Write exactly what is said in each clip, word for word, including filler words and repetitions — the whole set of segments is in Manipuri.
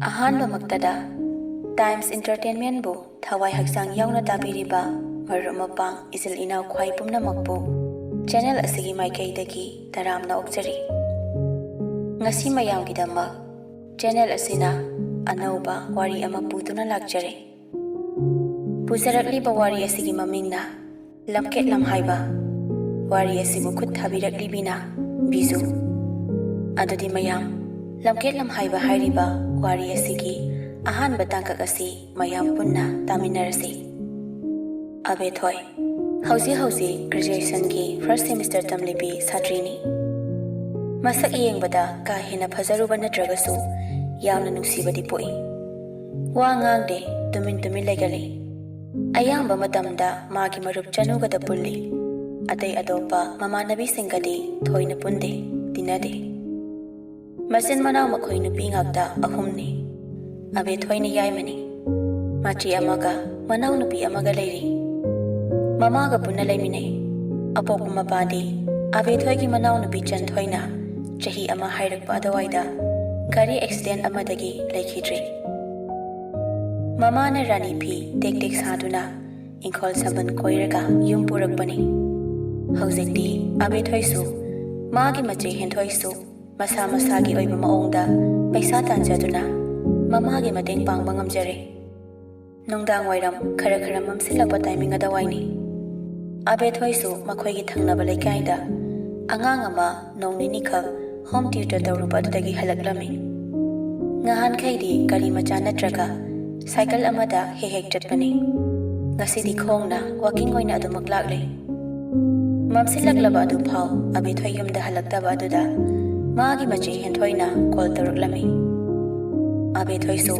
ꯑꯍꯥꯟꯕꯃꯛꯇꯗ Times Entertainmentꯕꯨ ꯊꯋꯥꯏ ꯍꯛꯆꯥꯡ ꯌꯥꯎꯅ ꯇꯥꯕꯤꯔꯤꯕ ꯃꯔꯨꯞ ꯃꯄꯥꯡ ꯏꯆꯤꯜ ꯏꯅꯥꯎ ꯈ꯭ꯋꯥꯏ ꯄꯨꯝꯅꯃꯛꯄꯨ channel ꯑꯁꯤꯒꯤ ꯃꯥꯏꯀꯩꯗꯒꯤ ꯇꯔꯥꯝꯅ ꯑꯣꯛꯆꯔꯤ꯫ ꯉꯁꯤ ꯃꯌꯥꯝꯒꯤꯗꯃꯛ channel ꯑꯁꯤꯅ ꯑꯅꯧꯕ ꯋꯥꯔꯤ ꯑꯃ ꯄꯨꯗꯨꯅ ꯂꯥꯛꯆꯔꯦ꯫ ꯄꯨꯖꯔꯛꯂꯤꯕ ꯋꯥꯔꯤ ꯑꯁꯤꯒꯤ ꯃꯃꯤꯡꯅ ꯂꯝꯀꯦꯠꯂꯝ ꯍꯥꯏꯕ꯫ ꯋꯥꯔꯤ ꯑꯁꯤꯕꯨ ꯈꯨꯠ ꯊꯥꯕꯤꯔꯛꯂꯤꯕꯤꯅ ꯕꯤꯖꯨ꯫ ꯑꯗꯨꯗꯤ ꯃꯌꯥꯝ, ꯂꯝꯀꯦꯠꯂꯝ ꯍꯥꯏꯕ ꯍꯥꯏꯔꯤꯕ ꯋꯥꯔꯤ ꯑꯁꯤꯒꯤ ꯑꯍꯥꯟꯕ ꯇꯥꯡꯀꯛ ꯑꯁꯤ ꯃꯌꯥꯝ ꯄꯨꯟꯅ ꯇꯥꯃꯤꯟꯅꯔꯁꯤ꯫ ꯑꯕꯦꯊꯣꯏ, ꯍꯧꯖꯤꯛ ꯍꯧꯖꯤꯛ graduationꯒꯤ first semester ꯇꯝꯂꯤꯕꯤ ꯁꯥꯇ꯭ꯔꯤꯅꯤ꯫ ꯃꯁꯛ ꯌꯦꯡꯕꯗ ꯀꯥ ꯍꯦꯟꯅ ꯐꯖꯔꯨꯕ ꯅꯠꯇ꯭ꯔꯒꯁꯨ ꯌꯥꯝꯅ ꯅꯨꯡꯁꯤꯕꯗꯤ ꯄꯣꯛꯏ꯫ ꯋꯥ ꯉꯥꯡꯗꯦ, ꯇꯨꯃꯤꯟ ꯇꯨꯃꯤꯟ ꯂꯩꯒꯜꯂꯤ꯫ ꯑꯌꯥꯝꯕ ꯃꯇꯝꯗ ꯃꯥꯒꯤ ꯃꯔꯨꯞ ꯆꯅꯨꯒꯗ ꯄꯨꯜꯂꯤ꯫ ꯑꯇꯩ ꯑꯇꯣꯞꯄ ꯃꯃꯥꯟꯅꯕꯤꯁꯤꯡꯒꯗꯤ ꯊꯣꯏꯅ ꯄꯨꯟꯗꯦ, ꯇꯤꯟꯅꯗꯦ꯫ ꯃꯆꯤꯟ ꯃꯅꯥꯎ ꯃꯈꯣꯏ ꯅꯨꯄꯤ ꯉꯥꯛꯇ ꯑꯍꯨꯝꯅꯤ꯫ ꯑꯕꯦꯊꯣꯏꯅ ꯌꯥꯏꯃꯅꯤ꯫ ꯃꯆꯦ ꯑꯃꯒ ꯃꯅꯥꯎꯅꯨꯄꯤ ꯑꯃꯒ ꯂꯩꯔꯤ꯫ ꯃꯃꯥꯒ ꯄꯨꯟꯅ ꯂꯩꯃꯤꯟꯅꯩ꯫ ꯑꯄꯣꯛꯄ ꯃꯄꯥꯗꯤ ꯑꯕꯦꯊꯣꯏꯒꯤ ꯃꯅꯥꯎꯅꯨꯄꯤ ꯆꯟꯊꯣꯏꯅ ꯆꯍꯤ ꯑꯃ ꯍꯥꯏꯔꯛꯄ ꯑꯗꯨꯋꯥꯏꯗ ꯒꯥꯔꯤ accident ꯑꯃꯗꯒꯤ ꯂꯩꯈꯤꯗ꯭ꯔꯦ꯫ ꯃꯃꯥꯅ ꯔꯥꯅꯤ ꯐꯤ ꯇꯦꯛ ꯇꯦꯛ ꯁꯥꯗꯨꯅ ꯏꯪꯈꯣꯜ ꯁꯝꯕꯜ ꯀꯣꯏꯔꯒ ꯌꯨꯝ ꯄꯨꯔꯛꯄꯅꯤ꯫ ꯍꯧꯖꯤꯛꯇꯤ ꯑꯕꯦꯊꯣꯏꯁꯨ, ꯃꯥꯒꯤ ꯃꯆꯦ ꯍꯦꯟꯊꯣꯏꯁꯨ ꯃꯁꯥ ꯃꯁꯥꯒꯤ ꯑꯣꯏꯕ ꯃꯑꯣꯡꯗ ꯄꯩꯁꯥ ꯇꯥꯟꯖꯗꯨꯅ ꯃꯃꯥꯒꯤ ꯃꯇꯦꯡ ꯄꯥꯡꯕ ꯉꯝꯖꯔꯦ꯫ ꯅꯨꯡꯗꯥꯡ ꯋꯥꯏꯔꯝ ꯈꯔ ꯈꯔ ꯃꯝꯁꯤꯜꯂꯛꯄ timing ꯑꯗꯨꯋꯥꯏꯅꯤ꯫ ꯑꯕꯦꯊꯣꯏꯁꯨ ꯃꯈꯣꯏꯒꯤ ꯊꯪꯅꯕ ꯂꯩꯀꯥꯏꯗ ꯑꯉꯥꯡ ꯑꯃ ꯅꯣꯡ ꯅꯤꯅꯤꯈꯛ home tutor ꯇꯧꯔꯨꯕ ꯑꯗꯨꯗꯒꯤ ꯍꯜꯂꯛꯂꯝꯃꯤ꯫ ꯉꯍꯥꯟꯈꯩꯗꯤ ꯒꯥꯔꯤ ꯃꯆꯥ ꯅꯠꯇ꯭ꯔꯒ ꯁꯥꯏꯀꯜ ꯑꯃꯗ ꯍꯦꯛ ꯍꯦꯛ ꯆꯠꯄꯅꯤ꯫ ꯉꯁꯤꯗꯤ ꯈꯣꯡꯅ walking ꯑꯣꯏꯅ ꯑꯗꯨꯃꯛ ꯂꯥꯛꯂꯦ꯫ ꯃꯝꯁꯤꯜꯂꯛꯂꯕ ꯑꯗꯨꯐꯥꯎ ꯑꯕꯦꯊꯣꯏ ꯌꯨꯝꯗ ꯍꯜꯂꯛꯇꯕ ꯑꯗꯨꯗ ꯃꯥꯒꯤ ꯃꯆꯦ ꯍꯦꯟꯊꯣꯏꯅ call ꯇꯧꯔꯛꯂꯝꯃꯤ꯫ ꯑꯕꯦꯊꯣꯏꯁꯨ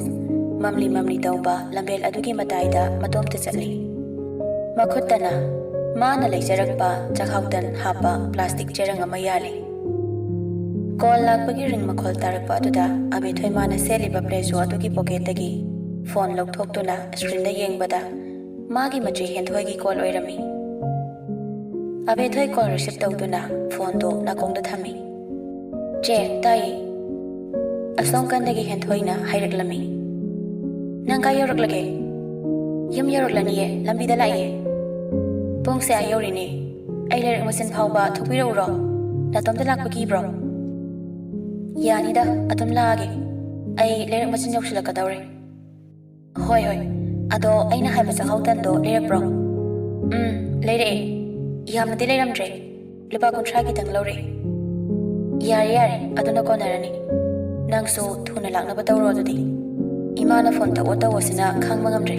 ꯃꯝꯂꯤ ꯃꯝꯂꯤ ꯇꯧꯕ ꯂꯝꯕꯦꯜ ꯑꯗꯨꯒꯤ ꯃꯇꯥꯏꯗ ꯃꯇꯣꯝꯇ ꯆꯠꯂꯤ꯫ ꯃꯈꯨꯠꯇꯅ ꯃꯥꯅ ꯂꯩꯖꯔꯛꯄ ꯆꯥꯛꯍꯥꯎ ꯇꯟ ꯍꯥꯞꯄ plastic ꯆꯦꯔꯪ ꯑꯃ ꯌꯥꯜꯂꯤ꯫ Call ꯂꯥꯛꯄꯒꯤ ring ꯃꯈꯣꯜ ꯇꯥꯔꯛꯄ ꯑꯗꯨꯗ ꯑꯕꯦꯊꯣꯏ ꯃꯥꯅ ꯁꯦꯠꯂꯤꯕ ꯄ꯭ꯂꯦꯖꯣ ꯑꯗꯨꯒꯤ pocketꯇꯒꯤ phone ꯂꯧꯊꯣꯛꯇꯨꯅ screenꯗ ꯌꯦꯡꯕꯗ ꯃꯥꯒꯤ ꯃꯆꯦ ꯍꯦꯟꯊꯣꯏꯒꯤ call ꯑꯣꯏꯔꯝꯃꯤ꯫ ꯑꯕꯦꯊꯣꯏ call receive ꯇꯧꯗꯨꯅ phoneꯗꯨ ꯅꯥꯀꯣꯡꯗ ꯊꯝꯃꯤ꯫ "ꯆꯦ, ꯇꯥꯏꯌꯦ꯫ ꯑꯁꯣꯝ ꯀꯟꯗꯒꯤ ꯍꯦꯟꯊꯣꯏꯅ ꯍꯥꯏꯔꯛꯂꯝꯃꯤ꯫ "ꯅꯪ ꯀꯥꯏ ꯌꯧꯔꯛꯂꯒꯦ?" "ꯌꯨꯝ ꯌꯧꯔꯛꯂꯅꯤꯌꯦ, ꯂꯝꯕꯤꯗ ꯂꯥꯛꯏꯌꯦ꯫ ꯄꯨꯡꯁꯦ ꯑꯥ ꯌꯧꯔꯤꯅꯦ꯫ ꯑꯩ ꯂꯩꯔꯛ ꯃꯆꯤꯟ ꯐꯥꯎꯕ ꯊꯣꯛꯄꯤꯔꯛꯎꯔꯣ? ꯅꯇꯣꯝꯇ ꯂꯥꯛꯄ ꯀꯤꯕ꯭ꯔꯣ?" "ꯌꯥꯅꯤꯗ, ꯑꯗꯨꯝ ꯂꯥꯛꯑꯒꯦ꯫ ꯑꯩ ꯂꯩꯔꯛ ꯃꯆꯤꯟ ꯌꯧꯁꯤꯜꯂꯛꯀꯗꯧꯔꯦ꯫" "ꯍꯣꯏ, ꯍꯣꯏ꯫ ꯑꯗꯣ ꯑꯩꯅ ꯍꯥꯏꯕ ꯆꯥꯛꯍꯥꯎ ꯇꯟꯗꯣ ꯂꯩꯔꯛꯄ꯭ꯔꯣ?" "ꯎꯝ, ꯂꯩꯔꯛꯑꯦ꯫ ꯌꯥꯝꯅꯗꯤ ꯂꯩꯔꯝꯗ꯭ꯔꯦ꯫ ꯂꯨꯄꯥ ꯀꯨꯟꯊ꯭ꯔꯥ ꯈꯤꯇꯪ ꯂꯧꯔꯛꯑꯦ꯫" "ꯌꯥꯔꯦ, ꯌꯥꯔꯦ, ꯑꯗꯨꯅ ꯀꯣꯟꯅꯔꯅꯤ꯫ ꯅꯪꯁꯨ ꯊꯨꯅ ꯂꯥꯛꯅꯕ ꯇꯧꯔꯣ ꯑꯗꯨꯗꯤ꯫ ꯏꯃꯥꯅ ꯐꯣꯟ ꯇꯧꯑꯣ ꯇꯧꯑꯣꯁꯤꯅ ꯈꯥꯡꯕ ꯉꯝꯗ꯭ꯔꯦ꯫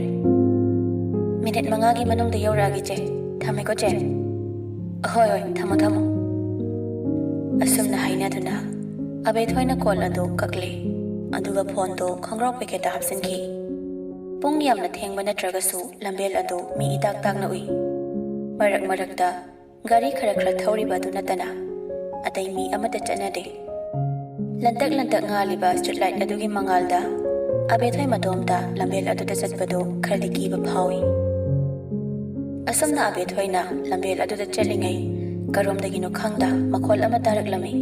ꯃꯤꯅꯤꯠ ꯃꯉꯥꯒꯤ ꯃꯅꯨꯡꯗ ꯌꯧꯔꯛꯑꯒꯦ, ꯆꯦ꯫ ꯊꯝꯃꯦꯀꯣ, ꯆꯦ꯫" "ꯍꯣꯏ, ꯍꯣꯏ, ꯊꯝꯃꯣ, ꯊꯝꯃꯣ꯫" ꯑꯁꯨꯝꯅ ꯍꯥꯏꯅꯗꯨꯅ ꯑꯕꯦꯊꯣꯏꯅ ꯀꯣꯜ ꯑꯗꯨ ꯀꯛꯂꯦ, ꯑꯗꯨꯒ ꯐꯣꯟꯗꯣ ꯈꯣꯡꯒ꯭ꯔꯥꯎ ꯄꯦꯀꯦꯠꯇ ꯍꯥꯞꯆꯤꯟꯈꯤ꯫ ꯄꯨꯡ ꯌꯥꯝꯅ ꯊꯦꯡꯕ ꯅꯠꯇ꯭ꯔꯒꯁꯨ ꯂꯝꯕꯦꯜ ꯑꯗꯨ ꯃꯤ ꯏꯇꯥꯛ ꯇꯥꯛꯅ ꯎꯏ꯫ ꯃꯔꯛ ꯃꯔꯛꯇ ꯒꯥꯔꯤ ꯈꯔ ꯈꯔ ꯊꯧꯔꯤꯕ ꯑꯗꯨ ꯅꯠꯇꯅ ꯑꯇꯩ ꯃꯤ ꯑꯃꯠꯇ ꯆꯠꯅꯗꯦ꯫ ꯂꯟꯇꯛ ꯂꯟꯇꯛ ꯉꯥꯜꯂꯤꯕ ꯁ꯭ꯇ꯭ꯔꯤꯠ ꯂꯥꯏꯠ ꯑꯗꯨꯒꯤ ꯃꯉꯥꯜꯗ ꯑꯕꯦꯊꯣꯏ ꯃꯇꯣꯝꯇ ꯂꯝꯕꯦꯜ ꯑꯗꯨꯗ ꯆꯠꯄꯗꯨ ꯈꯔꯗꯤ ꯀꯤꯕ ꯐꯥꯎꯏ꯫ ꯑꯁꯨꯝꯅ ꯑꯕꯦꯊꯣꯏꯅ ꯂꯝꯕꯦꯜ ꯑꯗꯨꯗ ꯆꯠꯂꯤꯉꯩ ꯀꯔꯣꯝꯗꯒꯤꯅꯣ ꯈꯪꯗ ꯃꯈꯣꯜ ꯑꯃ ꯇꯥꯔꯛꯂꯝꯃꯤ꯫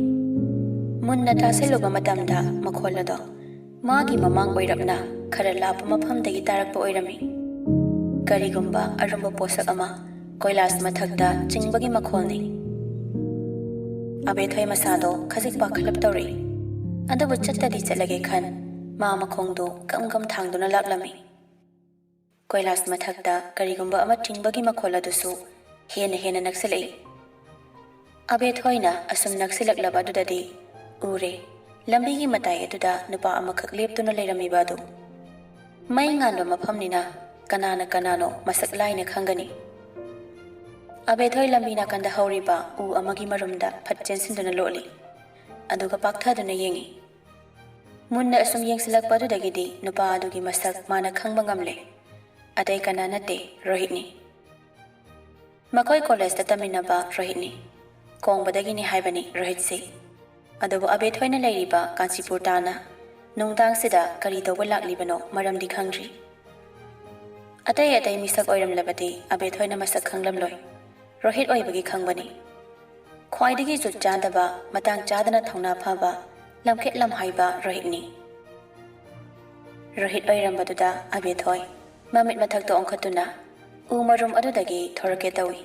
ꯃꯨꯟꯅ ꯇꯥꯁꯤꯜꯂꯨꯕ ꯃꯇꯝꯗ ꯃꯈꯣꯜ ꯑꯗꯣ ꯃꯥꯒꯤ ꯃꯃꯥꯡ ꯑꯣꯏꯔꯞꯅ ꯈꯔ ꯂꯥꯞꯄ ꯃꯐꯝꯗꯒꯤ ꯇꯥꯔꯛꯄ ꯑꯣꯏꯔꯝꯃꯤ꯫ ꯀꯔꯤꯒꯨꯝꯕ ꯑꯔꯨꯝꯕ ꯄꯣꯠꯁꯛ ꯑꯃ ꯀꯣꯏꯂꯥꯁ ꯃꯊꯛꯇ ꯆꯤꯡꯕꯒꯤ ꯃꯈꯣꯜꯅꯤ꯫ ꯑꯕꯦꯊꯣꯏ ꯃꯁꯥꯗꯣ ꯈꯖꯤꯛ ꯄꯥꯈꯠꯂꯞ ꯇꯧꯔꯛꯏ꯫ ꯑꯗꯨꯕꯨ ꯆꯠꯇꯗꯤ ꯆꯠꯂꯒꯦ ꯈꯟ ꯃꯥ ꯃꯈꯣꯡꯗꯣ ꯀꯝ ꯀꯝ ꯊꯥꯡꯗꯨꯅ ꯂꯥꯛꯂꯝꯃꯤ꯫ ꯀꯣꯏꯂꯥꯁ ꯃꯊꯛꯇ ꯀꯔꯤꯒꯨꯝꯕ ꯑꯃ ꯆꯤꯡꯕꯒꯤ ꯃꯈꯣꯜ ꯑꯗꯨꯁꯨ ꯍꯦꯟꯅ ꯍꯦꯟꯅ ꯅꯛꯁꯤꯜꯂꯛꯏ꯫ ꯑꯕꯦꯊꯣꯏꯅ ꯑꯁꯨꯝ ꯅꯛꯁꯤꯜꯂꯛꯂꯕ ꯑꯗꯨꯗꯗꯤ ꯎꯔꯦ, ꯂꯝꯕꯤꯒꯤ ꯃꯇꯥꯏ ꯑꯗꯨꯗ ꯅꯨꯄꯥ ꯑꯃꯈꯛ ꯂꯦꯞꯇꯨꯅ ꯂꯩꯔꯝꯃꯤꯕ ꯑꯗꯨ꯫ ꯃꯩ ꯉꯥꯟꯕ ꯃꯐꯝꯅꯤꯅ ꯀꯅꯥꯅ ꯀꯅꯥꯅꯣ ꯃꯁꯛ ꯂꯥꯏꯅ ꯈꯪꯒꯅꯤ꯫ ꯑꯕꯦꯊꯣꯏ ꯂꯝꯕꯤ ꯅꯥꯀꯟꯗ ꯍꯧꯔꯤꯕ ꯎ ꯑꯃꯒꯤ ꯃꯔꯨꯝꯗ ꯐꯠ ꯆꯦꯟꯁꯤꯟꯗꯨꯅ ꯂꯣꯠꯂꯤ, ꯑꯗꯨꯒ ꯄꯥꯛꯊꯗꯨꯅ ꯌꯦꯡꯉꯤ꯫ ꯃꯨꯟꯅ ꯑꯁꯨꯝ ꯌꯦꯡꯁꯤꯜꯂꯛꯄ ꯑꯗꯨꯗꯒꯤꯗꯤ ꯅꯨꯄꯥ ꯑꯗꯨꯒꯤ ꯃꯁꯛ ꯃꯥꯅ ꯈꯪꯕ ꯉꯝꯂꯦ꯫ ꯑꯇꯩ ꯀꯅꯥ ꯅꯠꯇꯦ, ꯔꯣꯍꯤꯠꯅꯤ꯫ ꯃꯈꯣꯏ ꯀꯣꯂꯦꯖꯇ ꯇꯝꯃꯤꯟꯅꯕ ꯔꯣꯍꯤꯠꯅꯤ꯫ ꯀꯣꯡꯕꯗꯒꯤꯅꯤ ꯍꯥꯏꯕꯅꯤ ꯔꯣꯍꯤꯠꯁꯤ꯫ ꯑꯗꯨꯕꯨ ꯑꯕꯦꯊꯣꯏꯅ ꯂꯩꯔꯤꯕ ꯀꯥꯟꯆꯤꯄꯨꯔ ꯇꯥꯟꯅ ꯅꯨꯡꯗꯥꯡꯁꯤꯗ ꯀꯔꯤ ꯇꯧꯕ ꯂꯥꯛꯂꯤꯕꯅꯣ ꯃꯔꯝꯗꯤ ꯈꯪꯗ꯭ꯔꯤ꯫ ꯑꯇꯩ ꯑꯇꯩ ꯃꯤꯁꯛ ꯑꯣꯏꯔꯝꯂꯕꯗꯤ ꯑꯕꯦꯊꯣꯏꯅ ꯃꯁꯛ ꯈꯪꯂꯝꯂꯣꯏ꯫ ꯔꯣꯍꯤꯠ ꯑꯣꯏꯕꯒꯤ ꯈꯪꯕꯅꯤ꯫ ꯈ꯭ꯋꯥꯏꯗꯒꯤ ꯖꯨꯠ ꯆꯥꯗꯕ, ꯃꯇꯥꯡ ꯆꯥꯗꯅ ꯊꯧꯅꯥ ꯐꯕ, ꯂꯝꯈꯦꯠ ꯂꯝꯍꯥꯏꯕ ꯔꯣꯍꯤꯠꯅꯤ꯫ ꯔꯣꯍꯤꯠ ꯑꯣꯏꯔꯝꯕꯗꯨꯗ ꯑꯕꯦꯊꯣꯏ ꯃꯃꯤꯠ ꯃꯊꯛꯇ ꯑꯣꯟꯈꯠꯇꯨꯅ ꯎ ꯃꯔꯨꯝ ꯑꯗꯨꯗꯒꯤ ꯊꯣꯔꯛꯀꯦ ꯇꯧꯏ꯫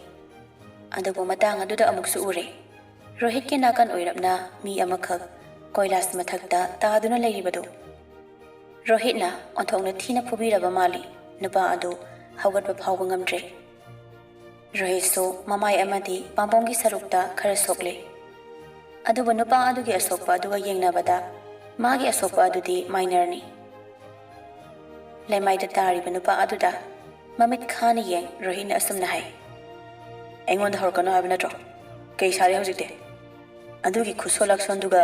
ꯑꯗꯨꯕꯨ ꯃꯇꯥꯡ ꯑꯗꯨꯗ ꯑꯃꯨꯛꯁꯨ ꯎꯔꯦ, ꯔꯣꯍꯤꯠꯀꯤ ꯅꯥꯀꯟ ꯑꯣꯏꯔꯞꯅ ꯃꯤ ꯑꯃꯈꯛ ꯀꯣꯏꯂꯥꯁ ꯃꯊꯛꯇ ꯇꯥꯗꯨꯅ ꯂꯩꯔꯤꯕꯗꯨ꯫ ꯔꯣꯍꯤꯠꯅ ꯑꯣꯟꯊꯣꯛꯅ ꯊꯤꯅ ꯐꯨꯕꯤꯔꯕ ꯃꯥꯜꯂꯤ꯫ ꯅꯨꯄꯥ ꯑꯗꯨ ꯍꯧꯒꯠꯄ ꯐꯥꯎꯕ ꯉꯝꯗ꯭ꯔꯦ꯫ ꯔꯣꯍꯤꯠꯁꯨ ꯃꯃꯥꯏ ꯑꯃꯗꯤ ꯄꯥꯝꯕꯣꯝꯒꯤ ꯁꯔꯨꯛꯇ ꯈꯔ ꯁꯣꯛꯂꯦ꯫ ꯑꯗꯨꯕꯨ ꯅꯨꯄꯥ ꯑꯗꯨꯒꯤ ꯑꯁꯣꯛꯄ ꯑꯗꯨꯒ ꯌꯦꯡꯅꯕꯗ ꯃꯥꯒꯤ ꯑꯁꯣꯛꯄ ꯑꯗꯨꯗꯤ ꯃꯥꯏꯅꯔꯅꯤ꯫ ꯂꯩꯃꯥꯏꯗ ꯇꯥꯔꯤꯕ ꯅꯨꯄꯥ ꯑꯗꯨꯗ ꯃꯃꯤꯠ ꯈꯥꯅ ꯌꯦꯡ ꯔꯣꯍꯤꯠꯅ ꯑꯁꯨꯝꯅ ꯍꯥꯏ, "ꯑꯩꯉꯣꯟꯗ ꯍꯧꯔꯛꯀꯅꯨ ꯍꯥꯏꯕ ꯅꯠꯇ꯭ꯔꯣ? ꯀꯩ ꯁꯥꯔꯦ ꯍꯧꯖꯤꯛꯇꯤ? ꯑꯗꯨꯒꯤ ꯈꯨꯠꯁꯣꯛ ꯂꯥꯛꯁꯣꯟꯗꯨꯒ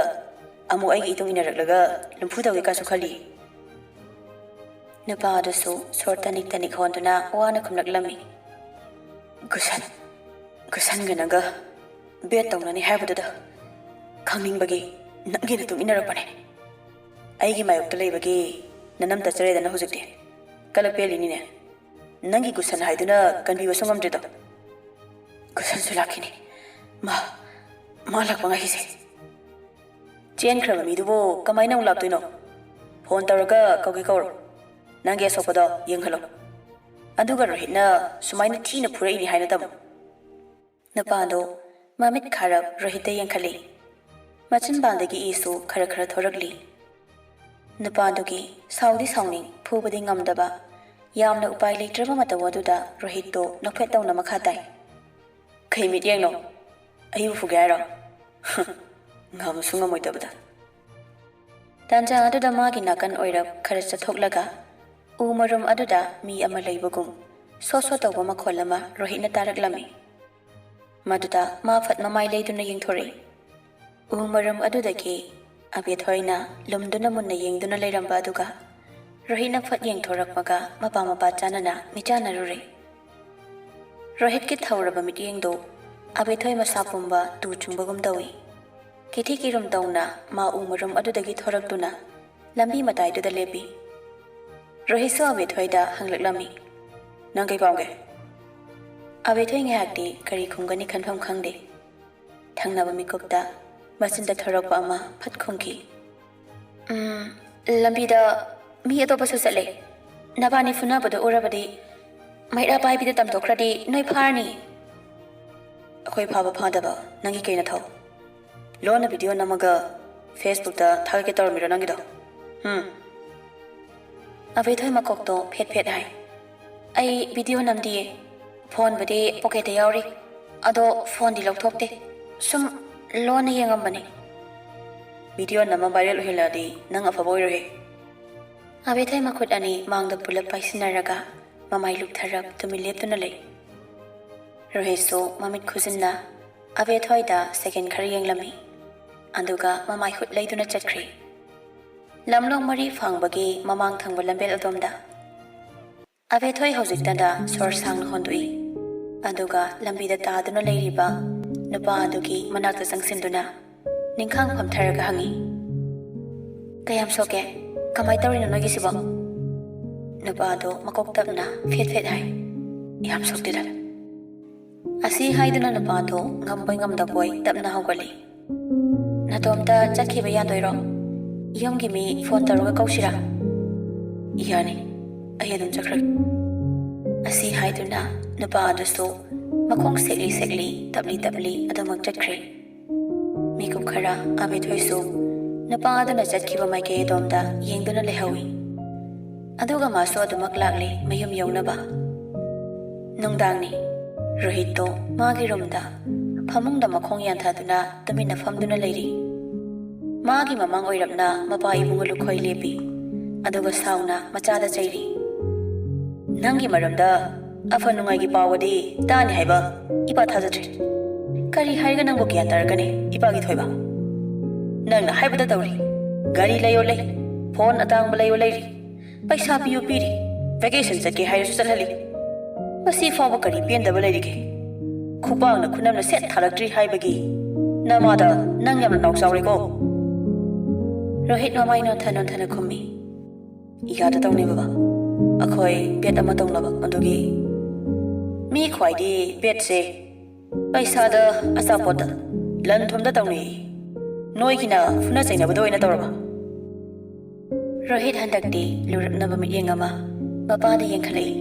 ꯑꯃꯨꯛ ꯑꯩꯒꯤ ꯏꯇꯨꯡ ꯏꯟꯅꯔꯛꯂꯒ ꯂꯨꯝꯐꯨ ꯇꯧꯒꯦ ꯀꯥꯁꯨ ꯈꯜꯂꯤ?" ꯅꯨꯄꯥ ꯑꯗꯨꯁꯨ ꯁꯣꯔ ꯇꯅꯤꯛ ꯇꯅꯤꯛ ꯍꯣꯟꯗꯨꯅ ꯋꯥꯅ ꯈꯨꯝꯂꯛꯂꯝꯃꯤ, "ꯒꯨꯁꯟ, ꯒꯨꯁꯟꯒ ꯅꯪꯒ ꯕꯦꯠ ꯇꯧꯅꯅꯤ ꯍꯥꯏꯕꯗꯨꯗ ꯈꯪꯅꯤꯡꯕꯒꯤ ꯅꯪꯒꯤ ꯅꯇꯨꯡ ꯏꯟꯅꯔꯛꯄꯅꯦ꯫ ꯑꯩꯒꯤ ꯃꯥꯌꯣꯛꯇ ꯂꯩꯕꯒꯤ ꯅꯅꯝ ꯇꯠꯆꯔꯦꯗꯅ ꯍꯧꯖꯤꯛꯇꯤ꯫ ꯀꯂꯛ ꯄꯦꯜꯂꯤꯅꯤꯅꯦ꯫ ꯅꯪꯒꯤ ꯒꯨꯁꯟ ꯍꯥꯏꯗꯨꯅ ꯀꯟꯕꯤꯕꯁꯨ ꯉꯝꯗ꯭ꯔꯤꯗꯣ꯫ ꯒꯨꯁꯟꯁꯨ ꯂꯥꯛꯈꯤꯅꯤ꯫ ꯃꯥ, ꯃꯥ ꯂꯥꯛꯄ ꯉꯥꯏꯈꯤꯁꯦ꯫ ꯆꯦꯟꯈ꯭ꯔꯕ ꯃꯤꯗꯨꯕꯨ ꯀꯃꯥꯏꯅ ꯑꯃꯨꯛ ꯂꯥꯛꯇꯣꯏꯅꯣ? ꯐꯣꯟ ꯇꯧꯔꯒ ꯀꯧꯒꯦ ꯀꯧꯔꯣ꯫ ꯅꯪꯒꯤ ꯑꯁꯣꯛꯄꯗꯣ ꯌꯦꯡꯍꯜꯂꯣ꯫ ꯑꯗꯨꯒ ꯔꯣꯍꯤꯠꯅ ꯁꯨꯃꯥꯏꯅ ꯊꯤꯅ ꯐꯨꯔꯛꯏꯅꯤ ꯍꯥꯏꯅ ꯇꯝꯃꯨ꯫" ꯅꯨꯄꯥꯗꯣ ꯃꯃꯤꯠ ꯈꯥꯔꯞ ꯔꯣꯍꯤꯠꯇ ꯌꯦꯡꯈꯠꯂꯤ꯫ ꯃꯆꯤꯟꯕꯥꯜꯗꯒꯤ ꯏꯁꯨ ꯈꯔ ꯈꯔ ꯊꯣꯔꯛꯂꯤ꯫ ꯅꯨꯄꯥꯗꯨꯒꯤ ꯁꯥꯎꯗꯤ ꯁꯥꯎꯅꯤꯡ, ꯐꯨꯕꯗꯤ ꯉꯝꯗꯕ, ꯌꯥꯝꯅ ꯎꯄꯥꯏ ꯂꯩꯇ꯭ꯔꯕ ꯃꯇꯧ ꯑꯗꯨꯗ ꯔꯣꯍꯤꯠꯇꯣ ꯅꯣꯛꯐꯦꯠ ꯇꯧꯅ ꯃꯈꯥ ꯇꯥꯏ, "ꯀꯩ ꯃꯤꯠꯌꯦꯡꯅꯣ? ꯑꯩꯕꯨ ꯐꯨꯒꯦ ꯍꯥꯏꯔꯣ? ꯉꯝꯁꯨ ꯉꯝꯃꯣꯏꯗꯕꯗ!" ꯇꯥꯟꯖꯥ ꯑꯗꯨꯗ ꯃꯥꯒꯤ ꯅꯥꯀꯟ ꯑꯣꯏꯔꯞ ꯈꯔ ꯆꯠꯊꯣꯛꯂꯒ ꯎ ꯃꯔꯨꯝ ꯑꯗꯨꯗ ꯃꯤ ꯑꯃ ꯂꯩꯕꯒꯨꯝ ꯁꯣ ꯁꯣ ꯇꯧꯕ ꯃꯈꯣꯜ ꯑꯃ ꯔꯣꯍꯤꯠꯅ ꯇꯥꯔꯛꯂꯝꯃꯤ꯫ ꯃꯗꯨꯗ ꯃꯥ ꯐꯠ ꯃꯃꯥꯏ ꯂꯩꯗꯨꯅ ꯌꯦꯡꯊꯣꯔꯛꯏ꯫ ꯎ ꯃꯔꯨꯝ ꯑꯗꯨꯗꯒꯤ ꯑꯕꯦꯊꯣꯏꯅ ꯂꯨꯝꯗꯨꯅ ꯃꯨꯟꯅ ꯌꯦꯡꯗꯨꯅ ꯂꯩꯔꯝꯕ ꯑꯗꯨꯒ ꯔꯣꯍꯤꯠꯅ ꯐꯠ ꯌꯦꯡꯊꯣꯔꯛꯄꯒ ꯃꯄꯥ ꯃꯄꯥ ꯆꯥꯅꯅ ꯃꯤꯆꯥꯟꯅꯔꯨꯔꯦ꯫ ꯔꯣꯍꯤꯠꯀꯤ ꯊꯧꯔꯕ ꯃꯤꯠꯌꯦꯡꯗꯨ ꯑꯕꯦꯊꯣꯏ ꯃꯁꯥ ꯄꯨꯝꯕ ꯇꯨ ꯆꯨꯡꯕꯒꯨꯝ ꯇꯧꯏ꯫ ꯀꯤꯊꯤ ꯀꯤꯔꯨꯝ ꯇꯧꯅ ꯃꯥ ꯎ ꯃꯔꯨꯝ ꯑꯗꯨꯗꯒꯤ ꯊꯣꯔꯛꯇꯨꯅ ꯂꯝꯕꯤ ꯃꯇꯥꯏꯗꯨꯗ ꯂꯦꯞꯄꯤ꯫ ꯔꯣꯍꯤꯠꯁꯨ ꯑꯕꯦꯊꯣꯏꯗ ꯍꯪꯂꯛꯂꯝꯃꯤ, "ꯅꯪ ꯀꯩ ꯄꯥꯝꯒꯦ?" ꯑꯕꯦꯊꯣꯏ ꯉꯥꯏꯍꯥꯛꯇꯤ ꯀꯔꯤ ꯈꯨꯝꯒꯅꯤ ꯈꯟꯐꯝ ꯈꯪꯗꯦ꯫ ꯊꯪꯅꯕ ꯃꯤꯀꯨꯞꯇ ꯃꯆꯤꯟꯗ ꯊꯣꯔꯛꯄ ꯑꯃ ꯐꯠ ꯈꯨꯝꯈꯤ꯫ "ꯎꯝ, ꯂꯝꯕꯤꯗ ꯃꯤ ꯑꯇꯣꯞꯄꯁꯨ ꯆꯠꯂꯦ꯫ ꯅꯕꯥꯅꯤ ꯐꯨꯅꯕꯗꯣ ꯎꯔꯕꯗꯤ ꯃꯩꯔꯥ ꯄꯥꯏꯕꯤꯗ ꯇꯝꯊꯣꯛꯈ꯭ꯔꯗꯤ ꯅꯣꯏ ꯐꯥꯔꯅꯤ꯫" "ꯑꯩꯈꯣꯏ ꯐꯥꯕ ꯐꯥꯗꯕ ꯅꯪꯒꯤ ꯀꯩ ꯅꯊꯧ? ꯂꯣꯟꯅ ꯚꯤꯗꯤꯑꯣ ꯅꯝꯃꯒ ꯐꯦꯁꯕꯨꯛꯇ ꯊꯥꯒꯠꯀꯦ ꯇꯧꯔꯝꯃꯤꯔꯣ ꯅꯪꯒꯤꯗꯣ? ꯎꯝ?" ꯑꯕꯦꯊꯣꯏ ꯃꯀꯣꯛꯇꯣ ꯐꯦꯠ ꯐꯦꯠ ꯍꯥꯏ꯫ "ꯑꯩ ꯚꯤꯗꯤꯑꯣ ꯅꯝꯗꯤꯌꯦ꯫ ꯐꯣꯟꯕꯨꯗꯤ ꯄꯣꯀꯦꯠꯇ ꯌꯥꯎꯔꯤ꯫ ꯑꯗꯣ ꯐꯣꯟꯗꯤ ꯂꯧꯊꯣꯛꯇꯦ꯫ ꯁꯨꯝ ꯂꯣꯟꯅ ꯌꯦꯡꯉꯝꯕꯅꯤ꯫" "ꯚꯤꯗꯤꯑꯣ ꯅꯝꯃ ꯚꯥꯏꯔꯦꯜ ꯑꯣꯏꯍꯜꯂꯛꯑꯗꯤ ꯅꯪ ꯑꯐꯕ ꯑꯣꯏꯔꯣꯏꯍꯦ꯫" ꯑꯕꯦꯊꯣꯏ ꯃꯈꯨꯠ ꯑꯅꯤ ꯃꯥꯡꯗ ꯄꯨꯂꯞ ꯄꯥꯏꯁꯤꯟꯅꯔꯒ ꯃꯃꯥꯏ ꯂꯨꯞꯊꯔꯞ ꯇꯨꯃꯤꯟ ꯂꯦꯞꯇꯨꯅ ꯂꯩ꯫ ꯔꯣꯍꯤꯠꯁꯨ ꯃꯃꯤꯠ ꯈꯨꯖꯤꯟꯅ ꯑꯕꯦꯊꯣꯏꯗ ꯁꯦꯀꯦꯟ ꯈꯔ ꯌꯦꯡꯂꯝꯃꯤ꯫ ꯑꯗꯨꯒ ꯃꯃꯥꯏ ꯍꯨꯠ ꯂꯩꯗꯨꯅ ꯆꯠꯈ꯭ꯔꯦ꯫ ꯂꯝꯂꯣꯡ ꯃꯔꯤ ꯐꯥꯡꯕꯒꯤ ꯃꯃꯥꯡ ꯊꯪꯕ ꯂꯝꯕꯦꯜ ꯑꯗꯣꯝꯗ꯫ ꯑꯕꯦꯊꯣꯏ ꯍꯧꯖꯤꯛꯇꯗ ꯁꯣꯔ ꯁꯥꯡꯅ ꯍꯣꯟꯗꯣꯛꯏ꯫ ꯑꯗꯨꯒ ꯂꯝꯕꯤꯗ ꯇꯥꯗꯨꯅ ꯂꯩꯔꯤꯕ ꯅꯨꯄꯥ ꯑꯗꯨꯒꯤ ꯃꯅꯥꯛꯇ ꯆꯪꯁꯤꯟꯗꯨꯅ ꯅꯤꯡꯈꯥꯡ ꯐꯝꯊꯔꯒ ꯍꯪꯉꯤ, "ꯀꯌꯥꯝ ꯁꯣꯛꯀꯦ? ꯀꯃꯥꯏ ꯇꯧꯔꯤꯅꯣ ꯅꯣꯏꯒꯤꯁꯤꯕꯣ?" ꯅꯨꯄꯥꯗꯣ ꯃꯀꯣꯛ ꯇꯞꯅ ꯐꯦꯠ ꯐꯦꯠ ꯍꯥꯏ, "ꯌꯥꯝ ꯁꯣꯛꯇꯦꯗ꯫" ꯑꯁꯤ ꯍꯥꯏꯗꯨꯅ ꯅꯨꯄꯥꯗꯣ ꯉꯝꯕꯣꯏ ꯉꯝꯗꯕꯣꯏ ꯇꯞꯅ ꯍꯧꯒꯠꯂꯤ꯫ "ꯅꯇꯣꯝꯇ ꯆꯠꯈꯤꯕ ꯌꯥꯗꯣꯏꯔꯣ? ꯌꯨꯝꯒꯤ ꯃꯤ ꯐꯣꯟ ꯇꯧꯔꯒ ꯀꯧꯁꯤꯔꯥ?" "ꯌꯥꯅꯤ, ꯑꯩ ꯑꯗꯨꯝ ꯆꯠꯈ꯭ꯔꯒꯦ꯫" ꯑꯁꯤ ꯍꯥꯏꯗꯨꯅ ꯅꯨꯄꯥ ꯑꯗꯨꯁꯨ ꯃꯈꯣꯡ ꯁꯦꯛꯂꯤ ꯁꯦꯛꯂꯤ, ꯇꯞꯂꯤ ꯇꯞꯂꯤ ꯑꯗꯨꯃꯛ ꯆꯠꯈ꯭ꯔꯦ꯫ ꯃꯤꯀꯨꯞ ꯈꯔ ꯑꯕꯦꯊꯣꯏꯁꯨ ꯅꯨꯄꯥ ꯑꯗꯨꯅ ꯆꯠꯈꯤꯕ ꯃꯥꯏꯀꯩ ꯑꯗꯣꯝꯗ ꯌꯦꯡꯗꯨꯅ ꯂꯩꯍꯧꯏ꯫ ꯑꯗꯨꯒ ꯃꯥꯁꯨ ꯑꯗꯨꯃꯛ ꯂꯥꯛꯂꯦ ꯃꯌꯨꯝ ꯌꯧꯅꯕ꯫ ꯅꯨꯡꯗꯥꯡꯅꯤ꯫ ꯔꯣꯍꯤꯠꯇꯣ ꯃꯥꯒꯤ ꯔꯨꯝꯗ ꯐꯃꯨꯡꯗ ꯃꯈꯣꯡ ꯌꯥꯟꯊꯗꯨꯅ ꯇꯨꯃꯤꯟꯅ ꯐꯝꯗꯨꯅ ꯂꯩꯔꯤ꯫ ꯃꯥꯒꯤ ꯃꯃꯥꯡ ꯑꯣꯏꯔꯞꯅ ꯃꯄꯥ ꯏꯕꯨꯡꯉꯣ ꯂꯨꯈꯣꯏ ꯂꯦꯞꯄꯤ꯫ ꯑꯗꯨꯒ ꯁꯥꯎꯅ ꯃꯆꯥꯗ ꯆꯩꯔꯤ꯫ "ꯅꯪꯒꯤ ꯃꯔꯝꯗ ꯑꯐ ꯅꯨꯡꯉꯥꯏꯒꯤ ꯄꯥꯎꯒꯗꯤ ꯇꯥꯅꯤ ꯍꯥꯏꯕ ꯏꯄꯥ ꯊꯥꯖꯗ꯭ꯔꯦ꯫ ꯀꯔꯤ ꯍꯥꯏꯔꯒ ꯅꯪꯕꯨ ꯒ꯭ꯌꯥꯟ ꯇꯥꯔꯛꯀꯅꯤ ꯏꯄꯥꯒꯤ ꯊꯣꯏꯕ? ꯅꯪꯅ ꯍꯥꯏꯕꯗ ꯇꯧꯔꯤ꯫ ꯒꯥꯔꯤ ꯂꯩꯌꯣ ꯂꯩ, ꯐꯣꯟ ꯑꯇꯥꯡꯕ ꯂꯩꯌꯣ ꯂꯩꯔꯤ, ꯄꯩꯁꯥ ꯄꯤꯌꯨ ꯄꯤꯔꯤ, ꯚꯦꯀꯦꯁꯟ ꯆꯠꯀꯦ ꯍꯥꯏꯔꯁꯨ ꯆꯠꯍꯜꯂꯤ꯫ ꯃꯁꯤ ꯐꯥꯎꯕ ꯀꯔꯤ ꯄꯦꯟꯗꯕ ꯂꯩꯔꯤꯒꯦ? ꯈꯨꯄꯥꯛꯅ ꯈꯨꯅꯝꯅ ꯁꯦꯠ ꯊꯥꯔꯛꯇ꯭ꯔꯤ ꯍꯥꯏꯕꯒꯤ ꯅꯃꯥꯗ ꯅꯪ ꯌꯥꯝꯅ ꯅꯥꯎ ꯆꯥꯎꯔꯦꯀꯣ꯫" ꯔꯣꯍꯤꯠ ꯃꯃꯥꯏ ꯅꯣꯟꯊ ꯅꯣꯟꯊꯅ ꯈꯨꯝꯃꯤ꯫ "ꯌꯥꯗ ꯇꯧꯅꯦ ꯕꯕꯥ, ꯑꯩꯈꯣꯏ ꯕꯦꯠ ꯑꯃ ꯇꯧꯅꯕ ꯑꯗꯨꯒꯤ꯫" "ꯃꯤ ꯈ꯭ꯋꯥꯏꯗꯤ ꯕꯦꯠꯁꯦ ꯄꯩꯁꯥꯗ, ꯑꯆꯥꯄꯣꯠꯇ, ꯂꯟ ꯊꯨꯝꯗ ꯇꯧꯅꯩ꯫ ꯅꯣꯏꯒꯤꯅ ꯐꯨꯅ ꯆꯩꯅꯕꯗ ꯑꯣꯏꯅ ꯇꯧꯔꯕ? ꯔꯣꯍꯤꯠ ꯍꯟꯗꯛꯇꯤ ꯂꯨꯔꯞꯅꯕ ꯃꯤꯠꯌꯦꯡ ꯑꯃ ꯃꯄꯥꯗ ꯌꯦꯡꯈꯠꯂꯛꯏ꯫